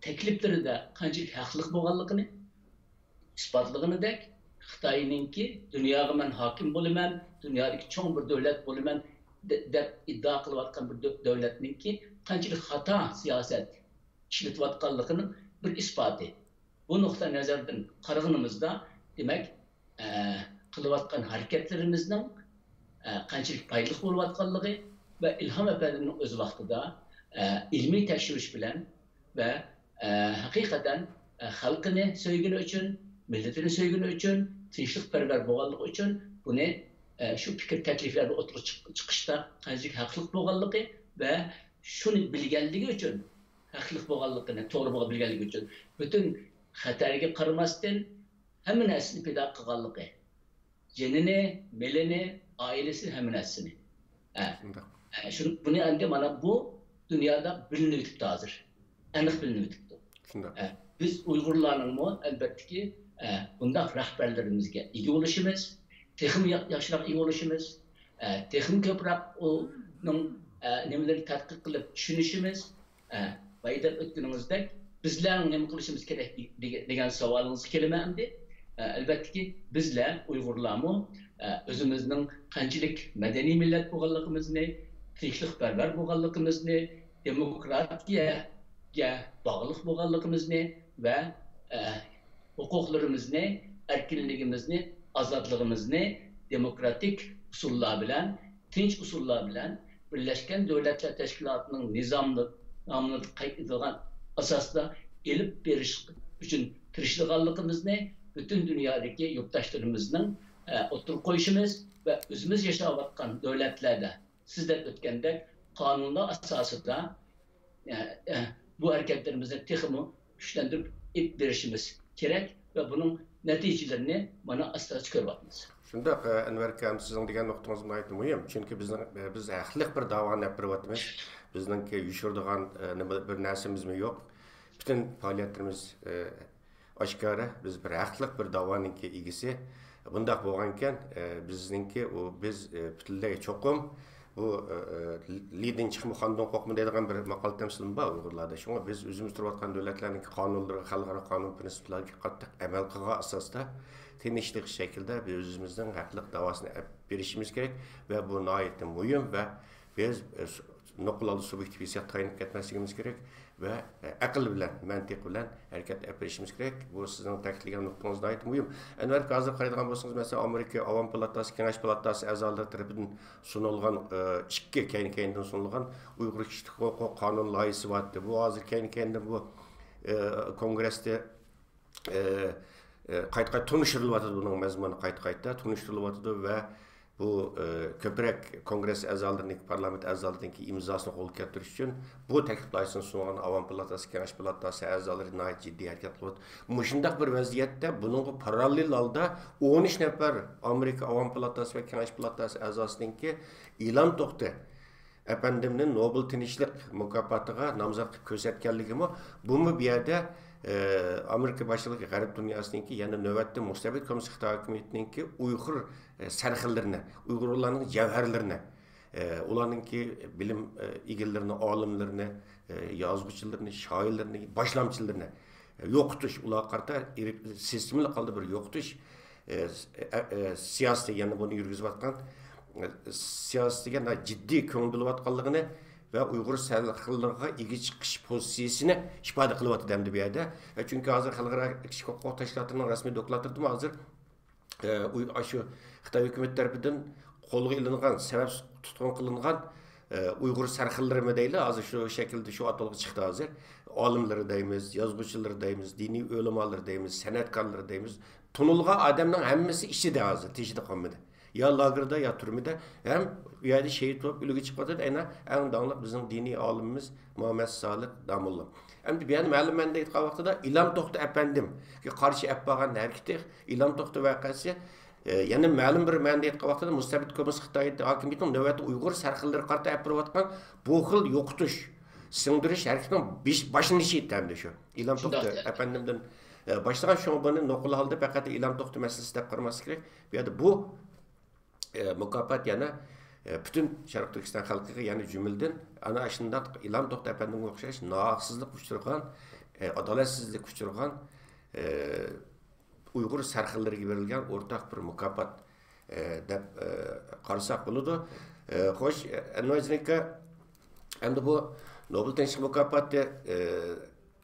تەكلىپلىرىدە قانچىلىك ھەقلىق بولغانلىقىنى ئىسپاتلىغىنىدەك، خىتاينىڭكى دۇنياغا مەن ھاكىم بولىمەن، دۇنيادىكى چوڭ بىر دۆلەت بولىمەن دە-، دەپ ئىددىئا قىلىۋاتقان بىر دۆ-، دۆلەتنىڭكى قانچىلىك خاتا سىياسەت ئىشلىتىۋاتقانلىقىنىڭ بىر ئىسپاتى. بۇ نۇقتىئى نەزەردىن قارىغىنىمىزدا، دېمەك، ئە، قىلىۋاتقان ھەرىكەتلىرىمىزنىڭ، ئە، قانچىلىك پايدىلىق بولۇۋاتقانلىقى ۋە ئىلھام ئەپەندىمنىڭ ئۆز ۋاقتىدا، ئە، ئىلمىي تەكشۈرۈش بىلەن ۋە، ئە، ھەقىقەتەن، ئە، خەلقىنى سۆيگىنى ئۈچۈن، مىللىتىنى سۆيگىنى ئۈچۈن، تىنچلىقپەرۋەر بولغانلىقى ئۈچۈن بۇنى، ئە، شۇ پىكىر تەكلىپلەردە ئوتتۇرىغا چىق-، چىقىشتا قانچىلىك ھەقلىق بولغانلىقى ۋە شۇنى بىلگەنلىكى ئۈچۈن، ھەقلىق بولغانلىقىنى، توغرا بولغان بىلگەنلىكى ئۈچۈن پۈتۈن خەتەرگە قارىماستىن، ھەممە نەرسىنى پىدا قىلغانلىقى، جېنىنى، مېلىنى، ئائىلىسىنى، ھەممە نەرسىنى. ئە، شۇنداق. ئە، شۇ، بۇنى ئەمدى مانا بۇ دۇنيادا بىلىنىۋېتىپتۇ ھازىر. ئېنىق بىلىنىۋېتىپتۇ. شۇنداق. ئە، بىز ئۇيغۇرلارنىڭمۇ ئەلۋەتتىكى، ئە، بۇنداق رەھبەرلىرىمىزگە ئىگە بولۇشىمىز، تېخىمۇ يا-، ياخشىراق ئىگە بولۇشىمىز، ئە، تېخىمۇ كۆپرەك ئۇنىڭ، ئە، نېمىلىرىنى تەتقىق قىلىپ چۈشىنىشىمىز، ئە، بايا دەپ ئۆتكىنىڭىزدەك، بىزلەر نېمە قىلىشىمىز كېرەك دېگە-، دېگەن ساۋالىڭىزغا كېلىمەن ئەمدى. ئە، ئەلۋەتتىكى، بىزلەر ئۇيغۇرلارمۇ، ئە، ئۆزىمىزنىڭ قانچىلىك مەدەنىي مىللەت بولغانلىقىمىزنى، تىنچلىقپەرۋەر بولغانلىقىمىزنى، دېموكراتىيەگە باغلىق بولغانلىقىمىزنى ۋە، ئە، ھوقۇقلىرىمىزنى، ئەركىنلىكىمىزنى، ئازادلىقىمىزنى دېموكراتىك ئۇسۇللار بىلەن، تىنچ ئۇسۇللار بىلەن بىرلەشكەن دۆلەتلەر تەشكىلاتىنىڭ نىزاملىق، نامىدا قەيت ئېتىلغان ئاساستا ئېلىپ بېرىش ئۈچۈن تىرىشىدىغانلىقىمىزنى پۈتۈن دۇنيادىكى يۇرتداشلىرىمىزنىڭ، ئە، ئوتتۇرىغا قويۇشىمىز ۋە ئۆزىمىز ياشاۋاتقان دۆلەتلەردە سىز دەپ ئۆتكەندەك قانۇنلار ئاساسىدا ئە، ئە، بۇ ھەرىكەتلىرىمىزنى تېخىمۇ كۈچلەندۈرۈپ ئېلىپ بېرىشىمىز كېرەك ۋە بۇنىڭ نەتىجىلىرىنى مانا ئاستا-ئاستا كۆرۈۋاتىمىز. شۇنداق، ئە، ئەنۋەر ئاكا، سىزنىڭ دېگەن نۇقتىڭىز ناھايىتى مۇھىم. چۈنكى بىزنىڭ، ئە، بىز ھەقلىق بىر داۋانى ئېلىپ بېرىۋاتىمىز. بىزنىڭكى يوشۇرىدىغان، ئە، نېمە، بىر نەرسىمىزمۇ يوق. پۈتۈن پائالىيەتلىرىمىز، ئە، ئاشكارا، بىز بىر ھەقلىق بىر داۋانىڭكى ئىگىسى. بۇنداق بولغانىكەن، ئە، بىزنىڭكى ئۇ، بىز، ئە، پۈتۈنلەي چوقۇم بۇ، ئە، ئە، لىدىن چىقما خاندىن قورقما دەيدىغان بىر ماقال تەمسىلىمۇ بار ئۇيغۇرلاردا. شۇڭا بىز ئۆزىمىز تۇرۇۋاتقان دۆلەتلەرنىڭكى قانۇنلىرىغا، خەلقئارا قانۇن پىرىنسىپلارغا قاتتىق ئەمەل قىلغان ئاساستا تىنچلىق شەكلىدە بىز ئۆزىمىزنىڭ ھەقلىق داۋاسىنى ئېلىپ بېرىشىمىز كېرەك ۋە بۇ ناھايىتى مۇھىم ۋە بىز، ئە، نوقۇل ھالدا سۇبيېكتىپ ھېسسىياتقا تايىنىپ كەتمەسلىكىمىز كېرەك ۋە، ئە، ئەقىل بىلەن، مەنتىق بىلەن ھەرىكەت ئېلىپ بېرىشىمىز كېرەك. بۇ سىزنىڭ تەكىتلىگەن نۇقتىڭىز ناھايىتى مۇھىم. ئەنۋەر ئاكا، ھازىر قارايدىغان بولسىڭىز، مەسىلەن، ئامېرىكا ئاۋام پالاتاسى، كېڭەش پالاتاسى ئەزالىرى تەرىپىدىن سۇنۇلغان، ئە، ئىككى كەينى-كەينىدىن سۇنۇلغان ئۇيغۇر كىشىلىك ھوقۇق قانۇن لايىھىسى بار ئىدى. بۇ ھازىر كەينى-كەينىدىن بۇ، ئە، كونگرېستا ئە، ئە، قايتا-قايتا تونۇشتۇرۇلۇۋاتىدۇ، بۇنىڭ مەزمۇنى قايتا-قايتا تونۇشتۇرۇلۇۋاتىدۇ ۋە بۇ، ئە، كۆپرەك كونگرېس ئەزالىرىنىڭكى، پارلامېنت ئەزالىرىنىڭكى ئىمزاسىنى قولغا كەلتۈرۈش ئۈچۈن بۇ تەكلىپ لايىھىسىنى سۇنغان ئاۋام پالاتاسى، كېڭەش پالاتاسى ئەزالىرى ناھايىتى جىددىي ھەرىكەت قىلىۋاتىدۇ. مۇشۇنداق بىر ۋەزىيەتتە بۇنىڭغا پاراللېل ھالدا ئون ئۈچ نەپەر ئامېرىكا ئاۋام پالاتاسى ۋە كېڭەش پالاتاسى ئەزاسىنىڭكى ئىلھام توختى ئەپەندىمنى نوبېل تىنچلىق مۇكاپاتىغا نامزات قىلىپ كۆرسەتكەنلىكىمۇ، بۇمۇ بۇ يەردە، ئە، ئامېرىكا باشچىلىقى غەرب دۇنياسىنىڭكى يەنە نۆۋەتتە مۇستەبىت كوممۇنىست خىتاي ھاكىمىيىتىنىڭكى ئۇيغۇر، ئە، سەرخىللىرىنى، ئۇيغۇرلارنىڭ جەۋھەرلىرىنى، ئە، ئۇلارنىڭكى بىلىم، ئە، ئىگىلىرىنى، ئالىملىرىنى، ئە، يازغۇچىلىرىنى، شائىرلىرىنى، باشلامچىلىرىنى، ئە، يوقىتىش، ئۇلارغا قارىتا ئېرىپ-، سىستېمىلىق ھالدا بىر يوقىتىش، ئە، س-، ئە، ئە، سىياسىتى، يەنى بۇنى يۈرگۈزۈۋاتقان، ئە، سىياسىتىگە ناھايىتى جىددىي كۆڭۈل بۆلۈۋاتقانلىقىنى ۋە ئۇيغۇر سەرخىللىرىغا ئىگە چىقىش پوزىتسىيىسىنى ئىپادە قىلىۋاتىدۇ ئەمدى بۇ يەردە. ئە، چۈنكى ھازىر خەلقئارا كىشىلىك ھوقۇق تەشكىلاتلىرىنىڭ رەسمىي دوكلاتلىرىدىمۇ ھازىر، ئە، ئۇي-، ئاشۇ خىتاي ھۆكۈمىتى تەرىپىدىن قولغا ئېلىنغان، سەۋەبسىز تۇتقۇن قىلىنغان، ئە، ئۇيغۇر سەرخىللىرىمۇ دەيلى، ھازىر شۇ شەكىلدە شۇ ئاتالغۇ چىقتى ھازىر. ئالىملىرى دەيمىز، يازغۇچىلىرى دەيمىز، دىنىي ئۆلىمالىرى دەيمىز، سەنئەتكارلىرى دەيمىز، تونۇلغان ئادەمنىڭ ھەممىسى ئىچىدە ھازىر، تېشىدا قالمىدى. يا لاگېردا، يا تۈرمىدە، ھەم ئۇ يەردە شېھىت بولۇپ ئۈلگە چىقىۋاتىدۇ. ئەنە ئەڭ داڭلىق بىزنىڭ دىنىي ئالىمىمىز مۇھەممەد سالىھ داموللا. ئەمدى بۇ يەردە مەلۇم مەنىدە ئېيتقان ۋاقتىدا ئىلھام توختى ئەپەندىمگە قارشى ئەپ بارغان ھەرىكىتى، ئىلھام توختى ۋەقەسى، ئە، يەنە مەلۇم بىر مەنىدە ئېيتقان ۋاقتىدا مۇستەبىت كوممۇنىست خىتاي ھاكىمىيىتىنىڭ نۆۋەتتە ئۇيغۇر سەرخىللىرىغا قارىتا ئەپ بېرىۋاتقان بۇ خىل يوقىتىش، سىڭدۈرۈش ھەرىكىتىنىڭ بېش-، باشلىنىشى ئىدى ئەمدى شۇ. ئىلھام توختى ئەپەندىمدىن، ئە، باشلىغان، شۇڭا بۇنى نوقۇل ھالدا پەقەت ئىلھام توختى مەسىلىسى دەپ قارىماسلىق كېرەك. بۇ يەردە بۇ، ئە، مۇكاپات يەنە، ئە، پۈتۈن شەرقىي تۈركىستان خەلقىگە، يەنە جۈملىدىن ئەنە ئاشۇنداق ئىلھام توختى ئەپەندىمگە ئوخشاش ناھەقسىزلىققا ئۇچرىغان، ئە، ئادالەتسىزلىككە ئۇچرىغان، ئە، ئۇيغۇر سەرخىللىرىگە بېرىلگەن ئورتاق بىر مۇكاپات، ئە، دەپ، ئە، قارىساق بولىدۇ. ئە، خوش، ئەنۋەر ئاكا، ئەمدى بۇ نوبېل تىنچلىق مۇكاپاتى، ئە،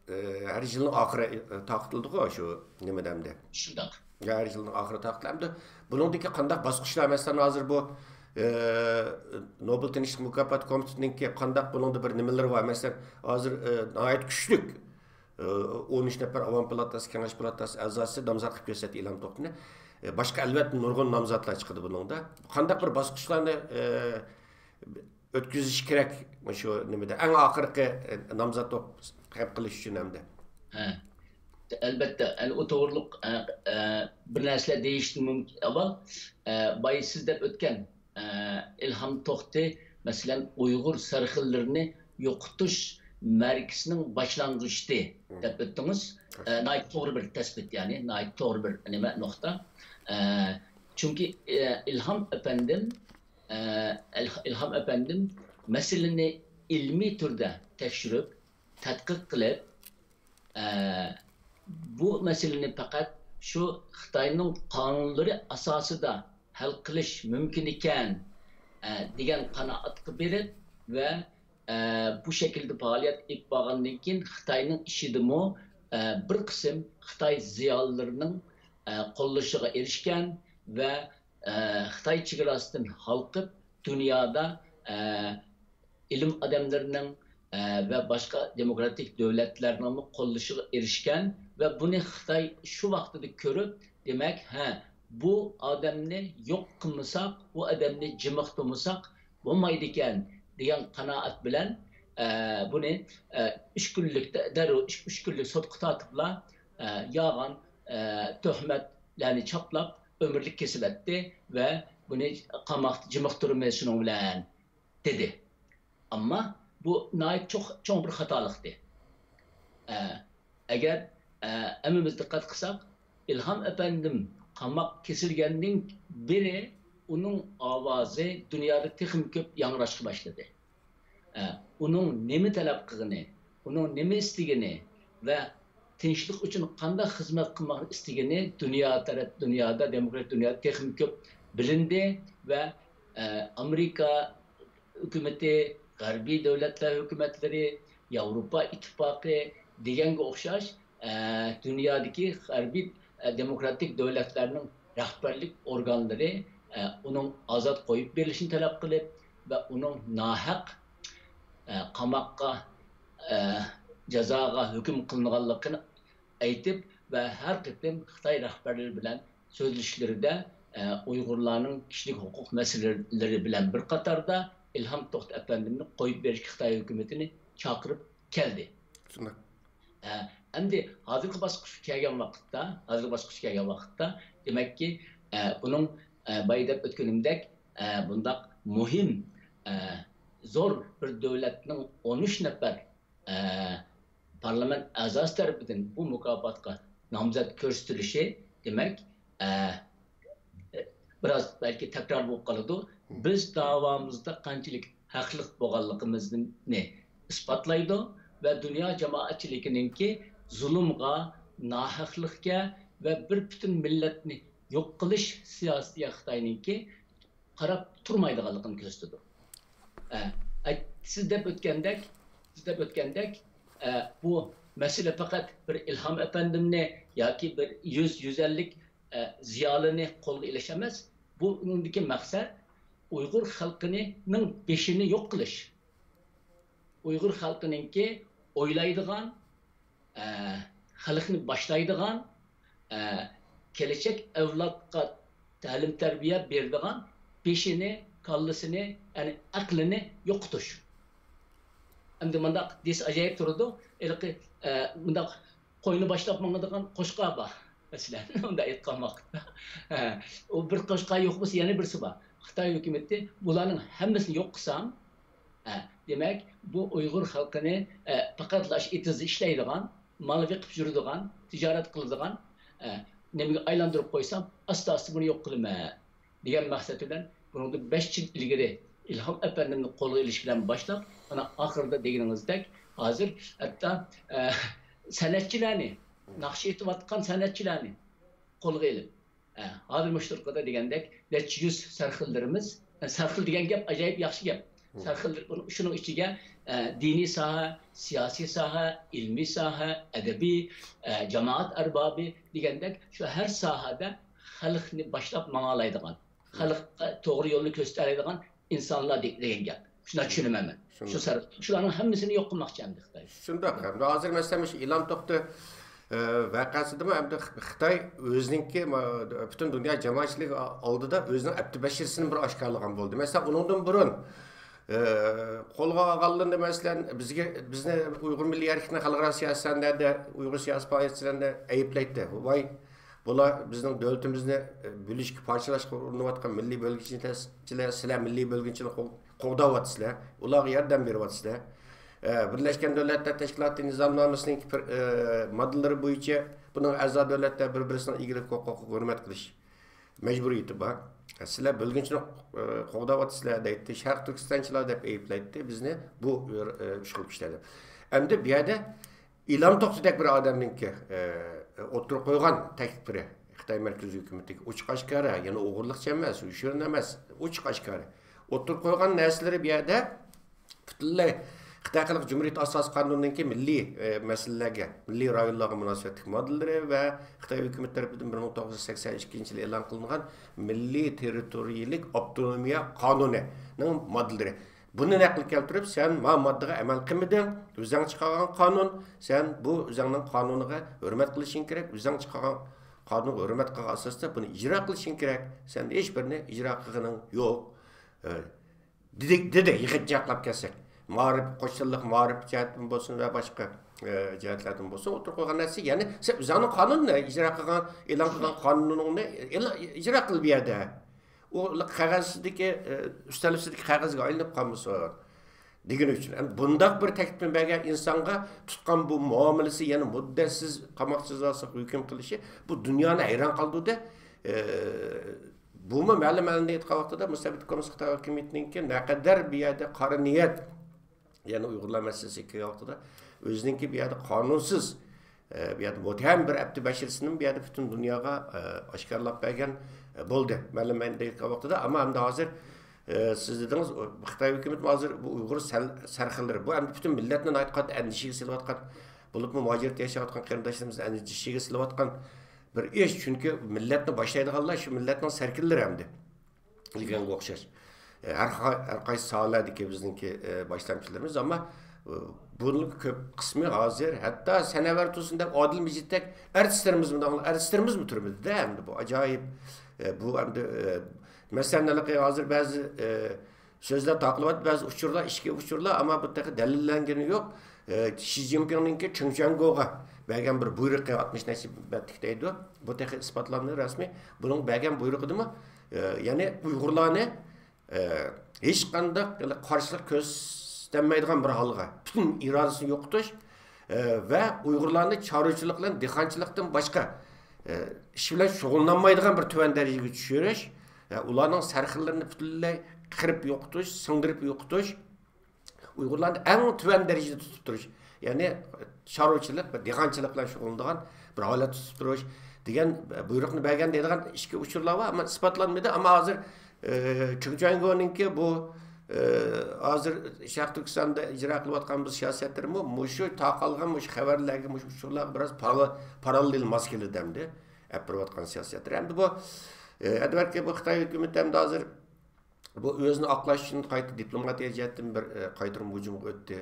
ئە، ھەر يىلنىڭ ئاخىرى، ئە، تارقىتىلىدىغۇ شۇ نېمىدە ئەمدى؟ شۇنداق. ھەر يىلنىڭ ئاخىرى تارقىتىلىدۇ. ئەمدى بۇنىڭدىكى قانداق باسقۇچلار، مەسىلەن، ھازىر بۇ، ئە، نوبېل تىنچلىق مۇكاپاتى كومىتېتىنىڭكى قانداق بۇنىڭدا بىر نېمىلىرى بار؟ مەسىلەن، ھازىر، ئە، ناھايىتى كۈچلۈك، ئە، ئون ئۈچ نەپەر ئاۋام پالاتاسى، كېڭەش پالاتاسى ئەزاسى نامزات قىلىپ كۆرسەتتى ئىلھام توختىنى. ئە، باشقا، ئەلۋەتتە، نۇرغۇن نامزاتلار چىقىدۇ بۇنىڭدا. قانداق بىر باسقۇچلارنى، ئە، ئۆتكۈزۈش كېرەك مۇشۇ نېمىدە، ئەڭ ئاخىرقى، ئە، نامزات بولۇپ قېلىپ قېلىش ئۈچۈن ئەمدى؟ ھە. ئەلۋەتتە، ئەنە ئۇ توغرۇلۇق، ئە، ئە، بىر نەرسىلەر دېيىشتىن مۇمكىن. ئاۋۋال، ئە، بايا سىز دەپ ئۆتكەن، ئە، ئىلھام توختى، مەسىلەن، ئۇيغۇر سەرخىللىرىنى يوقىتىش مەرىكىسىنىڭ باشلانغۇچى دەپ ئۆتتىڭىز. ئە، ناھايىتى توغرا بىر تەسپىت، يەنى ناھايىتى توغرا بىر نېمە، نۇقتا. ئە، چۈنكى، ئە، ئىلھام ئەپەندىم، ئە، ئىلھ-، ئىلھام ئەپەندىم مەسىلىنى ئىلمىي تۈردە تەكشۈرۈپ، تەتقىق قىلىپ، ئە، بۇ مەسىلىنى پەقەت شۇ خىتاينىڭ قانۇنلىرى ئاساسىدا ھەل قىلىش مۇمكىن ئىكەن، ئە، دېگەن قانائەتكە بېرىپ ۋە، ئە، بۇ شەكىلدە پائالىيەت ئېلىپ بارغاندىن كېيىن خىتاينىڭ ئىچىدىمۇ، ئە، بىر قىسىم خىتاي زىيالىيلىرىنىڭ، ئە، قوللىشىغا ئېرىشكەن ۋە، ئە، خىتاي چېگراسىدىن ھالقىپ دۇنيادا، ئە، ئىلىم ئادەملىرىنىڭ، ئە، ۋە باشقا دېموكراتىك دۆلەتلەرنىڭمۇ قوللىشىغا ئېرىشكەن ۋە بۇنى خىتاي شۇ ۋاقتىدا كۆرۈپ، دېمەك، ھە، بۇ ئادەمنى يوق قىلمىساق، بۇ ئادەمنى جىمىقتۇرمىساق بولمايدىكەن، دېگەن قانائەت بىلەن، ئە، بۇنى، ئە، ئۈچ كۈنلۈك دە-، دەررۇ ئۈچ، ئۈچ كۈنلۈك سوتقا تارتىپلا، ئە، يالغان، ئە، تۆھمەتلەرنى چاپلاپ، ئۆمۈرلۈك كېسىۋەتتى ۋە بۇنى قاماقتا جىمىقتۇرىمىز شۇنىڭ بىلەن، دېدى. ئەمما بۇ ناھايىتى چوق-، چوڭ بىر خاتالىقتى. ئە، ئەگەر، ئە، ھەممىمىز دىققەت قىلساق، ئىلھام ئەپەندىم قاماق كېسىلگەندىن بېرى ئۇنىڭ ئاۋازى دۇنيادا تېخىمۇ كۆپ ياڭراشقا باشلىدى. ئە، ئۇنىڭ نېمە تەلەپ قىلغىنى، ئۇنىڭ نېمە ئىستىگىنى ۋە تىنچلىق ئۈچۈن قانداق خىزمەت قىلماقنى ئىستىگىنى دۇنيا تەرەپ، دۇنيادا، دېموكراتىك دۇنيادا تېخىمۇ كۆپ بىلىندى ۋە، ئە، ئامېرىكا ھۆكۈمىتى، غەربىي دۆلەتلەر ھۆكۈمەتلىرى، ياۋروپا ئىتتىپاقى دېگەنگە ئوخشاش، ئە، دۇنيادىكى غەربىي، ئە، دېموكراتىك دۆلەتلەرنىڭ رەھبەرلىك ئورگانلىرى، ئە، ئۇنىڭ ئازاد قويۇپ بېرىلىشىنى تەلەپ قىلىپ ۋە ئۇنىڭ ناھەق، ئە، قاماققا، ئە، جازاغا ھۆكۈم قىلىنغانلىقىنى ئېيتىپ ۋە ھەر قېتىم خىتاي رەھبەرلىرى بىلەن سۆزلىشىشلىرىدە، ئە، ئۇيغۇرلارنىڭ كىشىلىك ھوقۇق مەسىلىلىرى بىلەن بىر قاتاردا ئىلھام توختى ئەپەندىمنى قويۇپ بېرىشكە خىتاي ھۆكۈمىتىنى چاقىرىپ كەلدى. شۇنداق. ئە، ئەمدى ھازىرقى باسقۇچقا كەلگەن ۋاقىتتا، ھازىرقى باسقۇچقا كەلگەن ۋاقىتتا، دېمەككى، ئە، بۇنىڭ، ئە، بايا دەپ ئۆتكىنىمدەك، ئە، بۇنداق مۇھىم، ئە، زور بىر دۆلەتنىڭ ئون ئۈچ نەپەر، ئە، پارلامېنت ئەزاسى تەرىپىدىن بۇ مۇكاپاتقا نامزەت كۆرسىتىلىشى، دېمەك، ئە، بىراز بەلكى تەكرار بولۇپ قالىدۇ. بىز داۋامىزدا قانچىلىك ھەقلىق بولغانلىقىمىزنى ئىسپاتلايدۇ ۋە دۇنيا جامائەتچىلىكىنىڭكى زۇلۇمغا، ناھەقلىقكە ۋە بىر پۈتۈن مىللەتنى يوق قىلىش سىياسىتىگە خىتاينىڭكى قاراپ تۇرمايدىغانلىقىنى كۆرسىتىدۇ. ئە، ئە، سىز دەپ ئۆتكەندەك، سىز دەپ ئۆتكەندەك، ئە، بۇ مەسىلە پەقەت بىر ئىلھام ئەپەندىمنى ياكى بىر يۈز، يۈز ئەللىك، ئە، زىيالىينى قولغا ئېلىش ئەمەس. بۇنىڭدىكى مەقسەت ئۇيغۇر خەلقىنىڭ بېشىنى يوق قىلىش. ئۇيغۇر خەلقىنىڭكى ئويلايدىغان، ئە، خەلقنى باشلايدىغان، ئە، كېلەچەك ئەۋلادقا تەلىم-تەربىيە بېرىدىغان بېشىنى، كاللىسىنى، يەنى ئەقلىنى يوقىتىش. ئەمدى مۇنداق دېسە ئاجايىپ تۇرىدۇ. ھېلىقى، ئە، مۇنداق قوينى باشلاپ ماڭىدىغان قوچقار بار، مەسىلەن، ئۇنداق ئېيتقان ۋاقىتتا. ئە، ئۇ بىر قوچقار يوق بولسا، يەنە بىرسى بار. خىتاي ھۆكۈمىتى بۇلارنىڭ ھەممىسىنى يوق قىلسام، ئە، دېمەك، بۇ ئۇيغۇر خەلقىنى، ئە، پەقەتلا ئاشۇ ئېتىزدا ئىشلەيدىغان، مال بېقىپ يۈرىدىغان، تىجارەت قىلىدىغان، ئە، نېمىگە ئايلاندۇرۇپ قويسام، ئاستا-ئاستا بۇنى يوق قىلىمەن، دېگەن مەقسەت بىلەن بۇنىڭدىن بەش يىل ئىلگىرى ئىلھام ئەپەندىمنى قولغا ئېلىش بىلەن باشلاپ، مانا ئاخىرىدا دېگىنىڭىزدەك، ھازىر ھەتتا، ئە، سەنئەتچىلەرنى، ناخشا ئېيتىۋاتقان سەنئەتچىلەرنى قولغا ئېلىپ، ئە، ھازىر مۇشۇ تۇرقىدا دېگەندەك نەچچە يۈز سەرخىللىرىمىز، ئە، سەرخىل دېگەن گەپ ئاجايىپ ياخشى گەپ. مم. سەرخىل، شۇنىڭ ئىچىگە، ئە، دىنىي ساھە، سىياسىي ساھە، ئىلمىي ساھە، ئەدەبىي، ئە، جامائەت ئەربابى دېگەندەك شۇ ھەر ساھەدە خەلقنى باشلاپ ماڭالايدىغان، خەلققە توغرا يولنى كۆرسىتەلەيدىغان ئىنسانلار دېگەن گەپ. شۇنداق چۈشىنىمەن مەن. شۇ سەر-، شۇلارنىڭ ھەممىسىنى يوق قىلماقچى ئەمدى خىتاي. شۇنداق. ئەمدى ھازىر مەسىلەن مۇشۇ ئىلھام توختى، ئە، ۋەقەسىدىمۇ ئەمدى خىتاي ئۆزىنىڭكى، ما، پۈتۈن دۇنيا جامائەتچىلىكى ئالدىدا ئۆزىنىڭ ئەپتى بەشىرىسىنى بىر ئاشكارىلىغان بولدى. مەسىلەن، ئۇنىڭدىن بۇرۇن، ئە، قولغا ئالغانلىرىنى، مەسىلەن، بىزگە، بىزنى ئۇيغۇر مىللىي ھەرىكىتىنى خەلقئارا سىياسەتچىلەردە، ئۇيغۇر سىياسىي پائالىيەتچىلەردە ئەيىبلەيتتى. ۋاي، بۇلار بىزنىڭ دۆلىتىمىزنى، ئە، بۆلۈشكە، پارچىلاشقا ئۇرۇنۇۋاتقان مىللىي بۆلگۈنچىلەر، سىلەر مىللىي بۆلگۈنچىلىكنى قوغ-، قوغداۋاتىسىلەر، ئۇلارغا ياردەم بېرىۋاتىسىلەر. ئە، بىرلەشكەن دۆلەتلەر تەشكىلاتى نىزامنامىسىنىڭ بىر، ئە، ماددىلىرى بويىچە بۇنىڭ ئەزا دۆلەتلەر بىر-، بىرسىنىڭ ئىگىلىك ھوقۇقىغا ھۆرمەت قىلىش. مەجبۇرىيىتى بار. سىلەر بۆلگۈنچىنى قوغداۋاتىسىلەر دەيتتى، شەرقىي تۈركىستانچىلار دەپ ئەيىبلەيتتى بىزنى بۇ ئۈچ خىل كىشىلەر دەپ. ئەمدى بۇ يەردە ئىلھام توختىدەك بىر ئادەمنىڭكى ئوتتۇرىغا قويغان تەكلىپلىرى خىتاي مەركىزىي ھۆكۈمىتىگە ئوچۇق ئاشكارا، يەنە ئوغرىلىقچە ئەمەس، يوشۇرۇن ئەمەس، ئوچۇق ئاشكارا ئوتتۇرىغا قويغان نەرسىلىرى بۇ يەردە پۈتۈنلەي خىتاي خەلق جۇمھۇرىيىتى ئاساسىي قانۇنىنىڭكى مىللىي مەسىلىلەرگە، مىللىي رايونلارغا مۇناسىۋەتلىك ماددىلىرى ۋە خىتاي ھۆكۈمىتى تەرىپىدىن بىر مىڭ توققۇز يۈز سەكسەن ئىككىنچى يىلى ئېلان قىلىنغان مىللىي تېررىتورىيىلىك ئاپتونومىيە قانۇنىنىڭ ماددىلىرى. بۇنى نەقىل كەلتۈرۈپ، سەن ما ماددىغا ئەمەل قىلمىدىڭ، ئۆزۈڭ چىقارغان قانۇن، سەن بۇ ئۆزۈڭنىڭ قانۇنىغا ھۆرمەت قىلىشىڭ كېرەك، ئۆزۈڭ چىقارغان قانۇنغا ھۆرمەت قىلغان ئاساستا بۇنى ئىجرا قىلىشىڭ كېرەك، سەن ھېچ بىرىنى ئىجرا قىلغىنىڭ يوق. دېدى، دېدى يىغىنچاقلاپ كەلسەك. مائارىپ، قوش تىللىق مائارىپ جەھەتتىن بولسۇن ۋە باشقا جەھەتلەردىن بولسۇن ئوتتۇرىغا قويغان نەرسە، يەنى سەن ئۆزۈڭنىڭ قانۇنىنى ئىجرا قىلغان، ئېلان قىلغان قانۇنۇڭنى ئىجرا قىل بۇ يەردە. ئۇ قەغەزدىكى، ئۈستەل ئۈستىدىكى قەغەزگە ئايلىنىپ قالمىسۇن دېگىنى ئۈچۈن. ئەمدى بۇنداق بىر تەكلىپنى بەرگەن ئىنسانغا تۇتقان بۇ مۇئامىلىسى، يەنى مۇددەتسىز قاماق جازاسىغا ھۆكۈم قىلىشى بۇ دۇنيانى ھەيران قالدۇردى. بۇمۇ مەلۇم ئەلىندە ئېيتقان ۋاقتىدا مۇستەبىت كوممۇنىست خىتاي ھاكىمىيىتىنىڭكى نەقەدەر بۇ يەردە قارا نىيەت، يەنى ئۇيغۇرلار مەسىلىسىگە كەلگەن ۋاقتىدا ئۆزىنىڭكى بۇ يەردە قانۇنسىز، بۇ يەردە مۇتتەھەم بىر ئەپتى بەشىرىسىنى بۇ يەردە پۈتۈن دۇنياغا ئاشكارىلاپ بەرگەن بولدى. مەلۇم ئەلىندە ئېيتقان ۋاقتىدا، ئەمما ئەمدى ھازىر سىز دېدىڭىز، خىتاي ھۆكۈمىتى ھازىر بۇ ئۇيغۇر سەرخىللىرى، بۇ ئەمدى پۈتۈن مىللەتنى ناھايىتى قاتتىق ئەندىشىگە سېلىۋاتقان، بولۇپمۇ مۇھاجىرەتتە ياشاۋاتقان قېرىنداشلىرىمىزنى ئەندىشىگە سېلىۋاتقان بىر ئىش. چۈنكى مىللەتنى باشلايدىغانلار شۇ مىللەتنىڭ سەركىللىرى ئەمدى. دېگەنگە ئوخشاش. ھەر، ھەر قايسى ساھەلەردىكى بىزنىڭكى باشلامچىلىرىمىز، ئەمما بۇنىڭ كۆپ قىسمى ھازىر ھەتتا سەنەۋەر تۇرسۇن دەپ ئادىل مىجىتتەك ئارتىسلىرىمىزمۇ، ئارتىسلىرىمىزمۇ تۈرمىدىدە ئەمدى. بۇ ئاجايىپ. بۇ ئەمدى، مەسىلەن، ھېلىقى ھازىر بەزى سۆزلەر تارقىلىۋاتىدۇ، بەزى ئۇچۇرلار، ئىچكى ئۇچۇرلار، ئەمما بۇ تېخى دەلىللەنگىنى يوق. شى جىنپىڭنىڭكى چېڭ چۈەنگوغا بەرگەن بىر بۇيرۇقى، ئاتمىش نەچچە بەتلىك دەيدۇ. بۇ تېخى ئىسپاتلانمىدى رەسمىي. بۇنىڭ بەرگەن بۇيرۇقىدىمۇ، يەنى ئۇيغۇرلارنى ھېچقانداق قارشىلىق كۆرسىتەلمەيدىغان بىر ھالغا، پۈتۈن ئىرادىسىنى يوقىتىش ۋە ئۇيغۇرلارنى چارۋىچىلىق بىلەن دېھقانچىلىقتىن باشقا ئىش بىلەن شۇغۇللانمايدىغان بىر تۆۋەن دەرىجىگە چۈشۈرۈش، ئۇلارنىڭ سەرخىللىرىنى پۈتۈنلەي قىرىپ يوقىتىش، سىڭدۈرۈپ يوقىتىش، ئۇيغۇرلارنى ئەڭ تۆۋەن دەرىجىدە تۇتۇپ تۇرۇش، يەنى چارۋىچىلىق ۋە دېھقانچىلىق بىلەن شۇغۇللىنىدىغان بىر ھالەتتە تۇتۇپ تۇرۇش دېگەن بۇيرۇقنى بەرگەن دەيدىغان ئىچكى ئۇچۇرلار بار، ئەمما ئىسپاتلانمىدى. ئەمما ھازىر، ئى، چېڭ چۈەنگونىڭكى بۇ، ئى، ھازىر شەرقىي تۈركىستاندا ئىجرا قىلىۋاتقان بۇ سىياسەتلىرىمۇ مۇشۇ تارقالغان مۇشۇ خەۋەرلەرگە، مۇشۇ ئۇچۇرلارغا بىراز پارا-، پاراللېل ماس كېلىدۇ ئەمدى. ئەپ بېرىۋاتقان سىياسەتلىرى. ئەمدى بۇ، ئى، ئەدۋەركى بۇ خىتاي ھۆكۈمىتى ئەمدى ھازىر بۇ ئۆزىنى ئاقلاش ئۈچۈن قايتا دىپلوماتىيە جەھەتتىن بىر، ئە، قايتۇرما ھۇجۇمغا ئۆتتى.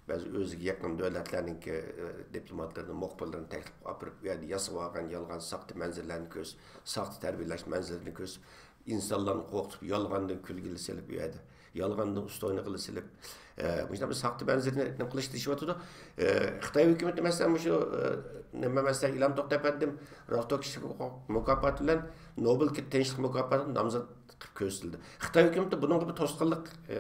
بەزى ئۆزىگە يېقىن دۆلەتلەرنىڭكى، ئە، دىپلوماتلىرىنى، مۇخبىرلىرىنى تەكلىپ قىلىپ ئاپىرىپ، ئۇ يەردە ياسىۋالغان يالغان ساختا مەنزىرىلەرنى كۆرسىتىپ، ساختا تەربىيەلەش مەنزىرىلىرىنى كۆرسىتىپ، ئىنسانلارنى قورقۇتۇپ، يالغاندىن كۈلگىلى سېلىپ، ئۇ يەردە يالغاندىن ئۇستاۋاينى قىلىسىلىپ، ئە، مۇشۇنداق بىر ساختا بەنزىرىنى نېمە قىلىش دېيىشىۋاتىدۇ. ئە، خىتاي ھۆكۈمىتى، مەسىلەن، مۇشۇ، ئە، نېمە، مەسىلەن، ئىلھام توختى ئەپەندىم راۋتوك كىشىلىك ھوقۇق مۇكاپاتى بىلەن نوبېل تىنچلىق مۇكاپاتىغا نامزات قىلىپ كۆرسىتىلدى. خىتاي ھۆكۈمىتى بۇنىڭغا بىر توسقۇنلۇق، ئە،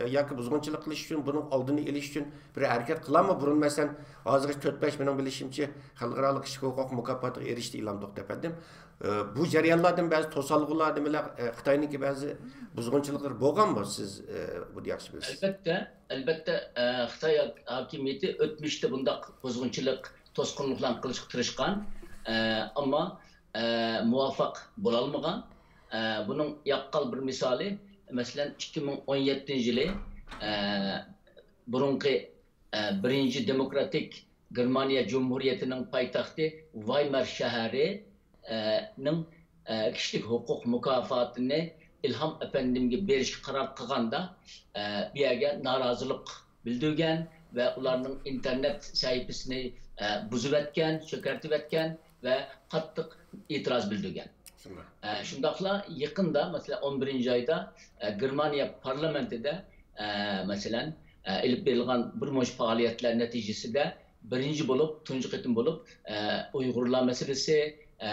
ياكى بۇزغۇنچىلىق قىلىش ئۈچۈن، بۇنىڭ ئالدىنى ئېلىش ئۈچۈن بىر ھەرىكەت قىلارمۇ؟ بۇرۇن، مەسىلەن، ھازىرغىچە تۆت بەش، مېنىڭ بىلىشىمچە، خەلقئارالىق كىشىلىك ھوقۇق مۇكاپاتىغا ئېرىشتى ئىلھام توختى ئەپەندىم. ئە، بۇ جەريانلاردىن بەزى توسالغۇلار، نېمىلەر، ئە، خىتاينىڭكى بەزى بۇزغۇنچىلىقلىرى بولغانمۇ؟ سىز، ئە، بۇنى ياخشى بىلىسىز. ئەلبەتتە، ئەلبەتتە، ئە، خىتاي ھاك-، ھاكىمىيىتى ئۆتمۈشتە بۇنداق بۇزغۇنچىلىق، توسقۇنلۇقلارنى قىلىشقا تىرىشقان، ئە، ئەمما، ئە، مۇۋەپپەق بولالمىغان. ئە، بۇنىڭ ياققان بىر مىسالى، مەسىلەن، ئىككى مىڭ ئون يەتتىنچى يىلى، ئە، بۇرۇنقى ئە، بىرىنچى دېموكراتىك گېرمانىيە جۇمھۇرىيىتىنىڭ پايتەختى ۋايمار شەھىرى، ئە، نىڭ، ئە، كىشىلىك ھوقۇق مۇكاپاتىنى ئىلھام ئەپەندىمگە بېرىشكە قارار قىلغاندا، ئە، بۇ يەرگە نارازىلىق بىلدۈرگەن ۋە ئۇلارنىڭ ئىنتېرنېت سەھىپىسىنى، ئە، بۇزۇۋەتكەن، چۆكەرتىۋەتكەن ۋە قاتتىق ئېتىراز بىلدۈرگەن. ئە، شۇنداقلا يېقىندا، مەسىلەن، ئون بىرىنچى ئايدا، ئە، گېرمانىيە پارلامېنتىدا، ئە، مەسىلەن، ئە، ئېلىپ بېرىلغان بىر مۇنچە پائالىيەتلەر نەتىجىسىدە بىرىنچى بولۇپ، تۇنجى قېتىم بولۇپ، ئە، ئۇيغۇرلار مەسىلىسى، ئە،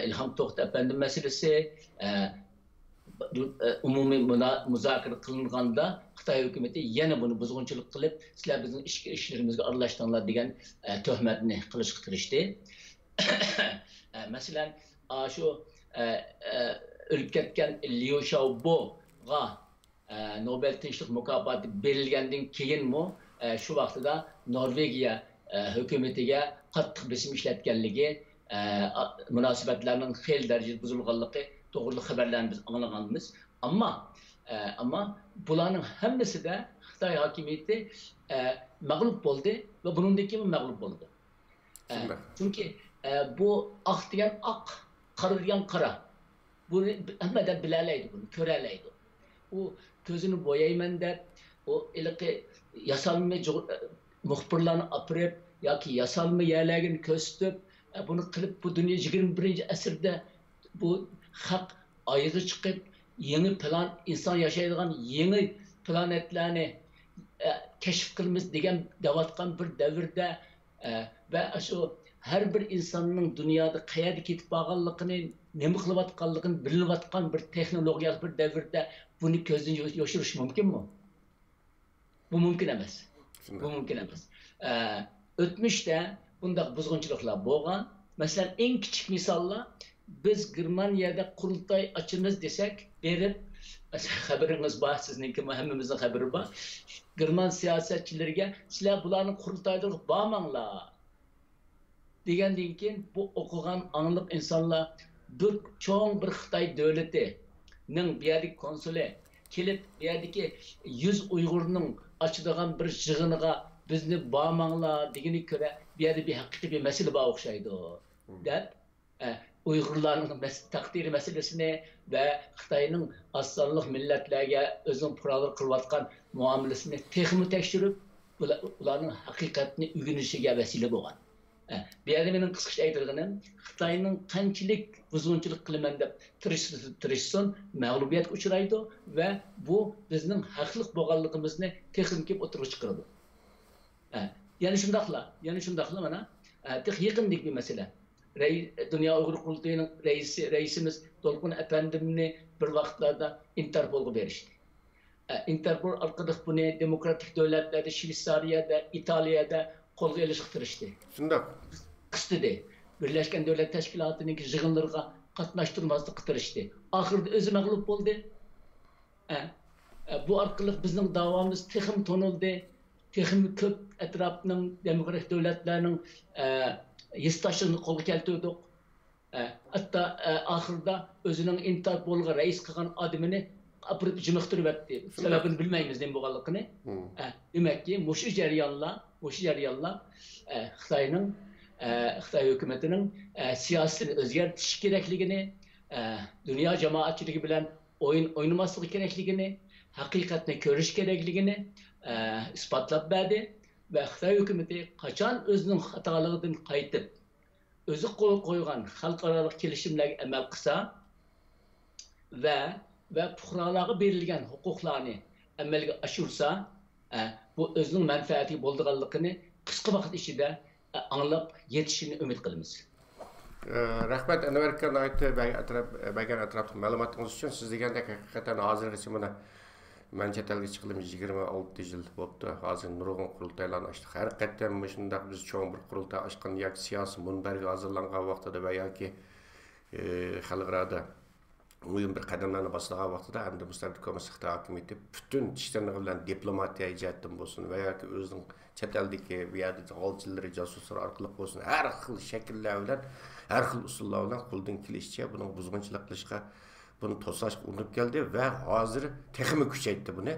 ئىلھام توختى ئەپەندى مەسىلىسى، ئە، ئومۇمىي مۇنا-، مۇزاكىرە قىلىنغاندا، خىتاي ھۆكۈمىتى يەنە بۇنى بۇزغۇنچىلىق قىلىپ، سىلەر بىزنىڭ ئىچكى ئىشلىرىمىزغا ئارىلاشتىڭلار دېگەن، ئە، تۆھمەتنى قىلىشقا تىرىشتى. ئە، مەسىلەن، ئاشۇ، ئە، ئە، ئۆلۈپ كەتكەن ليۇ شياۋبوغا، ئە، نوبېل تىنچلىق مۇكاپاتى بېرىلگەندىن كېيىنمۇ، ئە، شۇ ۋاقتىدا نورۋېگىيە، ئە، ھۆكۈمىتىگە قاتتىق بېسىم ئىشلەتكەنلىكى، ئە، ئا-، مۇناسىۋەتلەرنىڭ خېلى دەرىجىدە بۇزۇلغانلىقى توغرىلىق خەۋەرلەرنى بىز ئاڭلىغانمىز. ئەمما، ئە، ئەمما بۇلارنىڭ ھەممىسىدە خىتاي ھاكىمىيىتى، ئە، مەغلۇپ بولدى ۋە بۇنىڭدىن كېيىنمۇ مەغلۇپ بولىدۇ. ئە، شۇنداق. چۈنكى، ئە، بۇ ئاق دېگەن ئاق، قارا دېگەن قارا. بۇنى ھەممە ئادەم بىلەلەيدۇ، بۇنى كۆرەلەيدۇ. ئۇ كۆزىنى بويايمەن دەپ، ئۇ ھېلىقى ياسالما جۇغ-، مۇخبىرلارنى ئاپىرىپ ياكى ياسالما يەرلەرنى كۆرسىتىپ، ئە، بۇنى قىلىپ، بۇ دۇنيا يىگىرمە بىرىنچى ئەسىردە بۇ خەق ئايغا چىقىپ، يېڭى پىلان، ئىنسان ياشايدىغان يېڭى پلانېتلارنى، ئە، كەشىپ قىلىمىز دېگەن دەۋاتقان بىر دەۋردە، ئە، ۋە شۇ ھەر بىر ئىنساننىڭ دۇنيادا قەيەرگە كېتىپ بارغانلىقىنى، نېمە قىلىۋاتقانلىقىنى بىلىنىۋاتقان بىر تېخنولوگىيەلىك بىر دەۋردە بۇنى كۆزدىن يو-، يوشۇرۇش مۇمكىنمۇ؟ بۇ مۇمكىن ئەمەس. بۇ شۇنداق. مۇمكىن ئەمەس. ئە، ئۆتمۈشتە بۇنداق بۇزغۇنچىلىقلار بولغان. مەسىلەن، ئەڭ كىچىك مىساللار، بىز گېرمانىيەدە قۇرۇلتاي ئاچىمىز دېسەك، بېرىپ، خەۋىرىڭىز بار، سىزنىڭكىمۇ، ھەممىمىزنىڭ خەۋىرى بار. گېرمان سىياسەتچىلىرىگە، سىلەر بۇلارنىڭ قۇرۇلتايلىرىغا بارماڭلار دېگەندىن كېيىن، بۇ ئوقۇغان، ئاڭلىق ئىنسانلار بىر چوڭ بىر خىتاي دۆلىتىنىڭ بۇ يەردىكى كونسۇلى كېلىپ، بۇ يەردىكى يۈز ئۇيغۇرنىڭ ئاچىدىغان بىر يىغىنىغا بىزنى بارماڭلار دېگىنىگە كۆرە، بۇ يەردە بىر ھەقىقىي بىر مەسىلە بار ئوخشايدۇ، دەپ، ئە، ئۇيغۇرلارنىڭ مەس-، تەقدىرى مەسىلىسىنى ۋە خىتاينىڭ ئاز سانلىق مىللەتلەرگە ئۆزىنىڭ پۇقرالىرىغا قىلىۋاتقان مۇئامىلىسىنى تېخىمۇ تەكشۈرۈپ، ئۇلا-، ئۇلارنىڭ ھەقىقەتنى ئۆگىنىشىگە ۋەسىلە بولغان. ئە، بۇ يەردە مېنىڭ قىسقىچە ئېيتىدىغىنىم، خىتاينىڭ قانچىلىك بۇزغۇنچىلىق قىلىمەن دەپ تىرىش-، تىرىشسۇن، مەغلۇبىيەتكە ئۇچرايدۇ ۋە بۇ بىزنىڭ ھەقلىق بولغانلىقىمىزنى تېخىمۇ كۆپ ئوتتۇرىغا چىقىرىدۇ. ئە، يەنە شۇنداقلا، يەنە شۇنداقلا مانا، ئە، تېخى يېقىندىكى بىر مەسىلە. رەي-، دۇنيا ئۇيغۇر قۇرۇلتىيىنىڭ رەئىسى، رەئىسىمىز دولقۇن ئەپەندىمنى بىر ۋاقىتلاردا ئىنتېرپولغا بېرىشتى. ئە، ئىنتېرپول ئارقىلىق بۇنى دېموكراتىك دۆلەتلەردە، شۋېتسارىيەدە، ئىتالىيەدە قولغا ئېلىشقا تىرىشتى. شۇنداق. قىستىدى. بىرلەشكەن دۆلەت تەشكىلاتىنىڭكى يىغىنلىرىغا قاتناشتۇرماسلىققا تىرىشتى. ئاخىرىدا ئۆزى مەغلۇپ بولدى. ئە، ئە، بۇ ئارقىلىق بىزنىڭ داۋامىز تېخىمۇ تونۇلدى. تېخىمۇ كۆپ ئەتراپنىڭ دېموكراتىك دۆلەتلەرنىڭ، ئە، ھېسداشلىقىنى قولغا كەلتۈردۇق. ئە، ھەتتا، ئە، ئاخىرىدا ئۆزىنىڭ ئىنتېرپولغا رەئىس قىلغان ئادىمىنى ئاپىرىپ جىمىقتۇرۇۋەتتى. شۇنداق. سەۋەبىنى بىلمەيمىز نېمە بولغانلىقىنى. مم. ئە، دېمەككى، مۇشۇ جەريانلار، مۇشۇ جەريانلار، ئە، خىتاينىڭ، ئە، خىتاي ھۆكۈمىتىنىڭ، ئە، سىياسىتىنى ئۆزگەرتىش كېرەكلىكىنى، ئە، دۇنيا جامائەتچىلىكى بىلەن ئويۇن ئوينىماسلىقى كېرەكلىكىنى، ھەقىقەتنى كۆرۈش كېرەكلىكىنى، ئە، ئىسپاتلاپ بەردى ۋە خىتاي ھۆكۈمىتى قاچان ئۆزىنىڭ خاتالىقىدىن قايتىپ، ئۆزى قول قويغان خەلقئارالىق كېلىشىملەرگە ئەمەل قىلسا ۋە، ۋە پۇقرالارغا بېرىلگەن ھوقۇقلارنى ئەمەلگە ئاشۇرسا، ئە، بۇ ئۆزىنىڭ مەنپەئەتىگە بولىدىغانلىقىنى قىسقا ۋاقىت ئىچىدە، ئە، ئاڭلاپ يېتىشىنى ئۈمىد قىلىمىز. ئە، رەھمەت، ئەنۋەر ئاكا، ناھايىتى بەرگەن ئەتراپ-، بەرگەن ئەتراپلىق مەلۇماتىڭىز ئۈچۈن. سىز دېگەندەك، ھەقىقەتەن ھازىرغىچە مانا مەن چەت ئەلگە چىققىلى يىگىرمە ئالتە يىل بوپتۇ. ھازىر نۇرغۇن قۇرۇلتايلارنى ئاچتۇق. ھەر قېتىم مۇشۇنداق بىز چوڭ بىر قۇرۇلتاي ئاچقان ياكى سىياسىي مۇنبەرگە ھازىرلانغان ۋاقتىدا ۋە ياكى، ئى، خەلقئارادا مۇھىم بىر قەدەملەرنى باسىدىغان ۋاقتىدا، ئەمدى مۇستەبىت كوممۇنىست خىتاي ھاكىمىيىتى پۈتۈن چىش تىرنىقى بىلەن دىپلوماتىيە جەھەتتىن بولسۇن ۋە ياكى ئۆزىنىڭ چەت ئەلدىكى بۇ يەردە غالچىلىرى، جاسۇسلىرى ئارقىلىق بولسۇن، ھەر خىل شەكىللەر بىلەن، ھەر خىل ئۇسۇللار بىلەن قولىدىن كېلىشىچە بۇنىڭ بۇزغۇنچىلىق قىلىشقا، بۇنى توساشقا ئۇرۇنۇپ كەلدى ۋە ھازىر تېخىمۇ كۈچەيتتى بۇنى.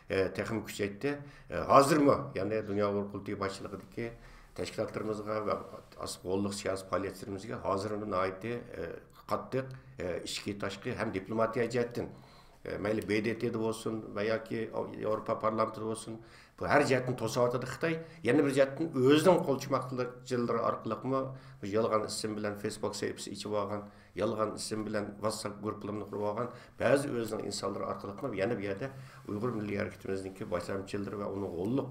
ئە، تېخىمۇ كۈچەيتتى. ئە، ھازىرمۇ، يەنى دۇنيا ئۇيغۇر قۇرۇلتىيى باشچىلىقىدىكى تەشكىلاتلىرىمىزغا ۋە ئاس-، غوللۇق سىياسىي پائالىيەتچىلىرىمىزگە ھازىرمۇ ناھايىتى، ئە، قاتتىق، ئە، ئىچكى، تاشقى ھەم دىپلوماتىيە جەھەتتىن، ئە، مەيلى ب د ت دا بولسۇن ۋە ياكى ياۋروپا پارلامېنتىدا بولسۇن، بۇ ھەر جەھەتتىن توسۇۋاتىدۇ خىتاي. يەنە بىر جەھەتتىن ئۆزىنىڭ قولچۇماقچىلىرى ئارقىلىقمۇ بۇ يالغان ئىسىم بىلەن فېيسبۇك سەھىپىسى ئېچىۋالغان، يالغان ئىسىم بىلەن ۋاتساپ گۇرۇپپىلىرىنى قۇرۇۋالغان بەزى ئۆزىنىڭ ئىنسانلىرى ئارقىلىقمۇ يەنە بۇ يەردە ئۇيغۇر مىللىي ھەرىكىتىمىزنىڭكى باشلامچىلىرى ۋە ئۇنىڭ غوللۇق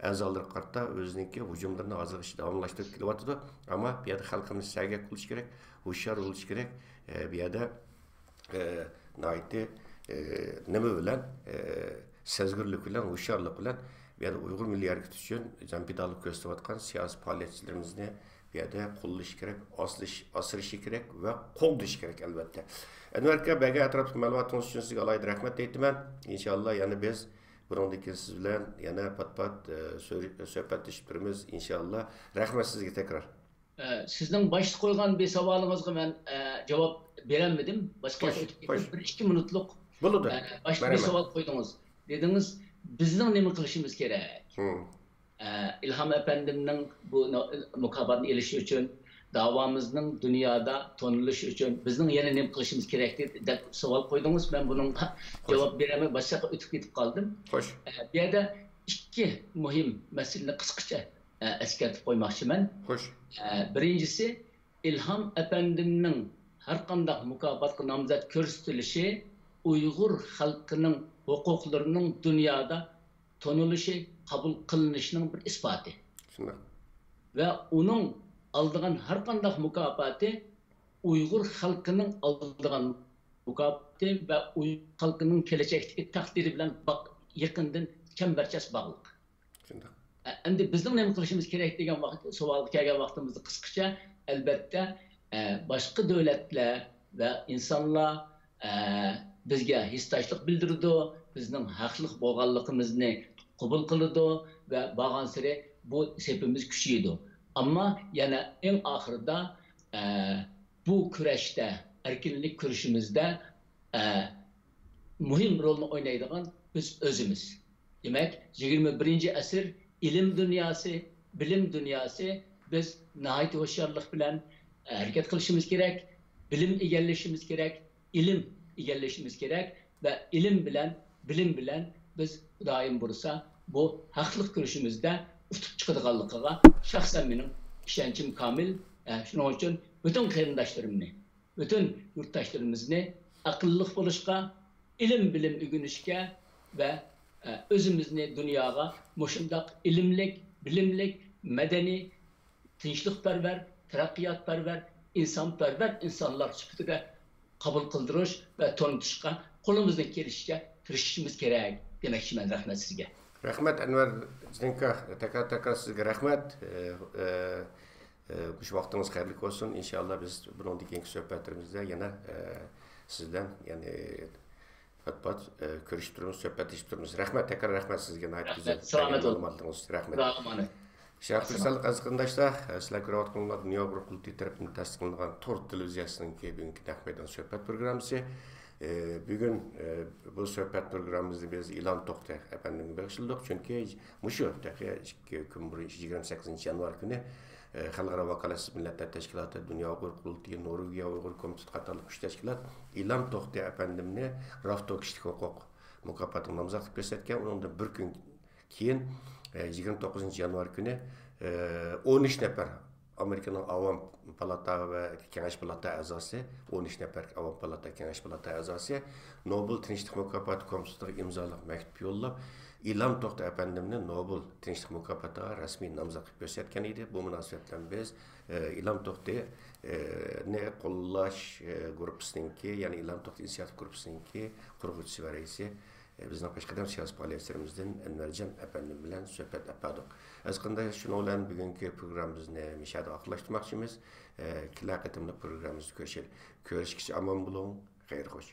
ئەزالىرىغا قارىتا ئۆزىنىڭكى ھۇجۇملىرىنى ھازىرغىچە داۋاملاشتۇرۇپ كېلىۋاتىدۇ. ئەمما بۇ يەردە خەلقىمىز سەگەك بولۇشى كېرەك، ھوشيار بولۇشى كېرەك. ئە، بۇ يەردە، ئە، ناھايىتى، ئە، نېمە بىلەن، ئە، سەزگۈرلۈك بىلەن، ھوشيارلىق بىلەن بۇ يەردە ئۇيغۇر مىللىي ھەرىكىتى ئۈچۈن جان پىدالىق كۆرسىتىۋاتقان سىياسىي پائالىيەتچىلىرىمىزنى يەردە قوللىشى كېرەك، ئاسرىشى كېرەك ۋە قوغدىشى كېرەك، ئەلۋەتتە. ئەنۋەر ئاكا، بەرگەن ئەتراپلىق مەلۇماتىڭىز ئۈچۈن سىزگە ئالاھىدە رەھمەت ئېيتىمەن. ئىنشاللا يەنە بىز بۇنىڭدىن كېيىن سىز بىلەن يەنە پات-پات، ئە، سۆ-، سۆھبەتلىشىپ تۇرىمىز، ئىنشاللا. رەھمەت سىزگە تەكرار. ئە، سىزنىڭ باشتا قويغان بىر ساۋالىڭىزغا مەن، ئە، جاۋاب بېرەلمىدىم. باشقا ياققا ئۆتۈپ كېتىپ، بىر ئىككى مىنۇتلۇق، بولىدۇ، ئە، باشتا بىر ساۋال قويدىڭىز. دېدىڭىز، بىزنىڭ نېمە قىلىشىمىز كېرەك؟ ئە، ئىلھام ئەپەندىمنىڭ بۇ نو-، مۇكاپاتنى ئېلىشى ئۈچۈن، داۋامىزنىڭ دۇنيادا تونۇلۇشى ئۈچۈن بىزنىڭ يەنە نېمە قىلىشىمىز كېرەك دەپ سوئال قويدۇڭىز. مەن بۇنىڭغا جاۋاب بېرەلمەي، باشقا ياققا ئۆتۈپ كېتىپ قالدىم. خوش. ئە، بۇ يەردە ئىككى مۇھىم مەسىلىنى قىسقىچە، ئە، ئەسكەرتىپ قويماقچىمەن. خوش. ئە، بىرىنچىسى، ئىلھام ئەپەندىمنىڭ ھەرقانداق مۇكاپاتقا نامزەت كۆرسىتىلىشى ئۇيغۇر خەلقىنىڭ ھوقۇقلىرىنىڭ دۇنيادا تونۇلۇشى، قوبۇل قىلىنىشىنىڭ بىر ئىسپاتى. شۇنداق. ۋە ئۇنىڭ ئالىدىغان ھەرقانداق مۇكاپاتى ئۇيغۇر خەلقىنىڭ ئالىدىغان مۇكاپاتى ۋە ئۇيغۇر خەلقىنىڭ كېلەچەكتىكى تەقدىرى بىلەن باق-، يېقىندىن چەمبەرچاس باغلىق. شۇنداق. ئە، ئەمدى بىزنىڭ نېمە قىلىشىمىز كېرەك دېگەن ۋاقىت، سوئالغا كەلگەن ۋاقتىمىزدا قىسقىچە، ئەلبەتتە، ئە، باشقا دۆلەتلەر ۋە ئىنسانلار، ئە، بىزگە ھېسداشلىق بىلدۈرىدۇ، بىزنىڭ ھەقلىق بولغانلىقىمىزنى قوبۇل قىلىدۇ ۋە بارغانسېرى بۇ سېپىمىز كۈچىيىدۇ. ئەمما يەنە ئەڭ ئاخىرىدا، ئە، بۇ كۈرەشتە، ئەركىنلىك كۈرىشىمىزدە، ئە، مۇھىم رولنى ئوينايدىغان بىز ئۆزىمىز. دېمەك، يىگىرمە بىرىنچى ئەسىر ئىلىم دۇنياسى، بىلىم دۇنياسى، بىز ناھايىتى ھوشيارلىق بىلەن، ئە، ھەرىكەت قىلىشىمىز كېرەك، بىلىم ئىگىلىشىمىز كېرەك، ئىلىم ئىگىلىشىمىز كېرەك ۋە ئىلىم بىلەن، بىلىم بىلەن بىز خۇدايىم بۇيرۇسا بۇ ھەقلىق كۈرىشىمىزدە ئۇتۇپ چىقىدىغانلىقىغا شەخسەن مېنىڭ ئىشەنچىم كامىل. ئە، شۇنىڭ ئۈچۈن پۈتۈن قېرىنداشلىرىمنى، پۈتۈن يۇرتداشلىرىمىزنى ئەقىللىق بولۇشقا، ئىلىم-بىلىم ئۆگىنىشكە ۋە، ئە، ئۆزىمىزنى دۇنياغا مۇشۇنداق ئىلىملىك، بىلىملىك، مەدەنىي، تىنچلىقپەرۋەر، تەرەققىياتپەرۋەر، ئىنسانپەرۋەر ئىنسانلار سۈپىتىدە قوبۇل قىلدۇرۇش ۋە تونۇتۇشقا قولىمىزدىن كېلىشىچە تىرىشىشىمىز كېرەك دېمەكچىمەن. رەھمەت سىزگە. رەھمەت، ئەنۋەر جېنىكا، تەكرار-تەكرار سىزگە رەھمەت. ئە، ئە، ئە، مۇشۇ ۋاقتىڭىز خەيرلىك بولسۇن. ئىنشاللا بىز بۇنىڭدىن كېيىنكى سۆھبەتلىرىمىزدە يەنە، ئە، سىز بىلەن، يەنى، پات-پات، ئە، كۆرۈشۈپ تۇرىمىز، سۆھبەتلىشىپ تۇرىمىز. رەھمەت، تەكرار رەھمەت سىزگە، ناھايىتى گۈزەل رەھمەت، سالامەت بولۇڭ. مەلۇماتلىرىڭىز ئۈچۈن. رەھمەت. ساغ بولۇڭ. شەرقىي ساللىق ئەزىز قېرىنداشلار، سىلەر كۆرۈۋاتقىنىڭلار دۇنيا ئۇيغۇر قۇرۇلتىيى تەرىپىدىن تەستىقلانغان تور تېلېۋىزىيەسىنىڭكى بۈگۈنكى نەق مەيدان سۆھبەت پروگراممىسى. ئە، بۈگۈن، ئە، بۇ سۆھبەت پروگراممىمىزنى بىز ئىلھام توختى ئەپەندىمگە بېغىشلىدۇق. چۈنكى مۇشۇ تېخى ئىككى كۈن بۇرۇن، يىگىرمە سەككىزىنچى يانۋار كۈنى، ئە، خەلقئارا ۋاكالەتسىز مىللەتلەر تەشكىلاتى، دۇنيا ئۇيغۇر قۇرۇلتىيى، نورۋېگىيە ئۇيغۇر كومىتېتى قاتارلىق ئۈچ تەشكىلات ئىلھام توختى ئەپەندىمنى رافتو كىشىلىك ھوقۇق مۇكاپاتىغا نامزات قىلىپ كۆرسەتكەن. ئۇنىڭدىن بىر كۈن كېيىن، ئە، يىگىرمە توققۇزىنچى يانۋار كۈنى، ئە، ئون ئۈچ نەپەر ئامېرىكىنىڭ ئاۋام پالاتا ۋە كېڭەش پالاتا ئەزاسى، ئون ئۈچ نەپەر ئاۋام پالاتا، كېڭەش پالاتا ئەزاسى نوبېل تىنچلىق مۇكاپاتى كومىتېتىغا ئىمزالىق مەكتۇپ يوللاپ، ئىلھام توختى ئەپەندىمنى نوبېل تىنچلىق مۇكاپاتىغا رەسمىي نامزات قىلىپ كۆرسەتكەن ئىدى. بۇ مۇناسىۋەت بىلەن بىز، ئە، ئىلھام توختى، ئە، نى قوللاش، ئە، گۇرۇپپىسىنىڭكى، يەنى ئىلھام توختى ئىنىسىياتىپ گۇرۇپپىسىنىڭكى قۇرغۇچىسى ۋە رەئىسى، بىزنىڭ پېشقەدەم سىياسىي پائالىيەتچىلىرىمىزدىن ئەنۋەرجان ئەپەندىم بىلەن سۆھبەت ئېلىپ باردۇق. ئەزىز قېرىنداشلار، شۇنىڭ بىلەن بۈگۈنكى پروگراممىمىزنى مۇشۇ يەردە ئاخىرلاشتۇرماقچىمىز. ئە، كېلەر قېتىملىق پروگراممىمىزدا كۆرۈشەيلى. كۆرۈشكىچە ئامان بولۇڭ. خەير خوش.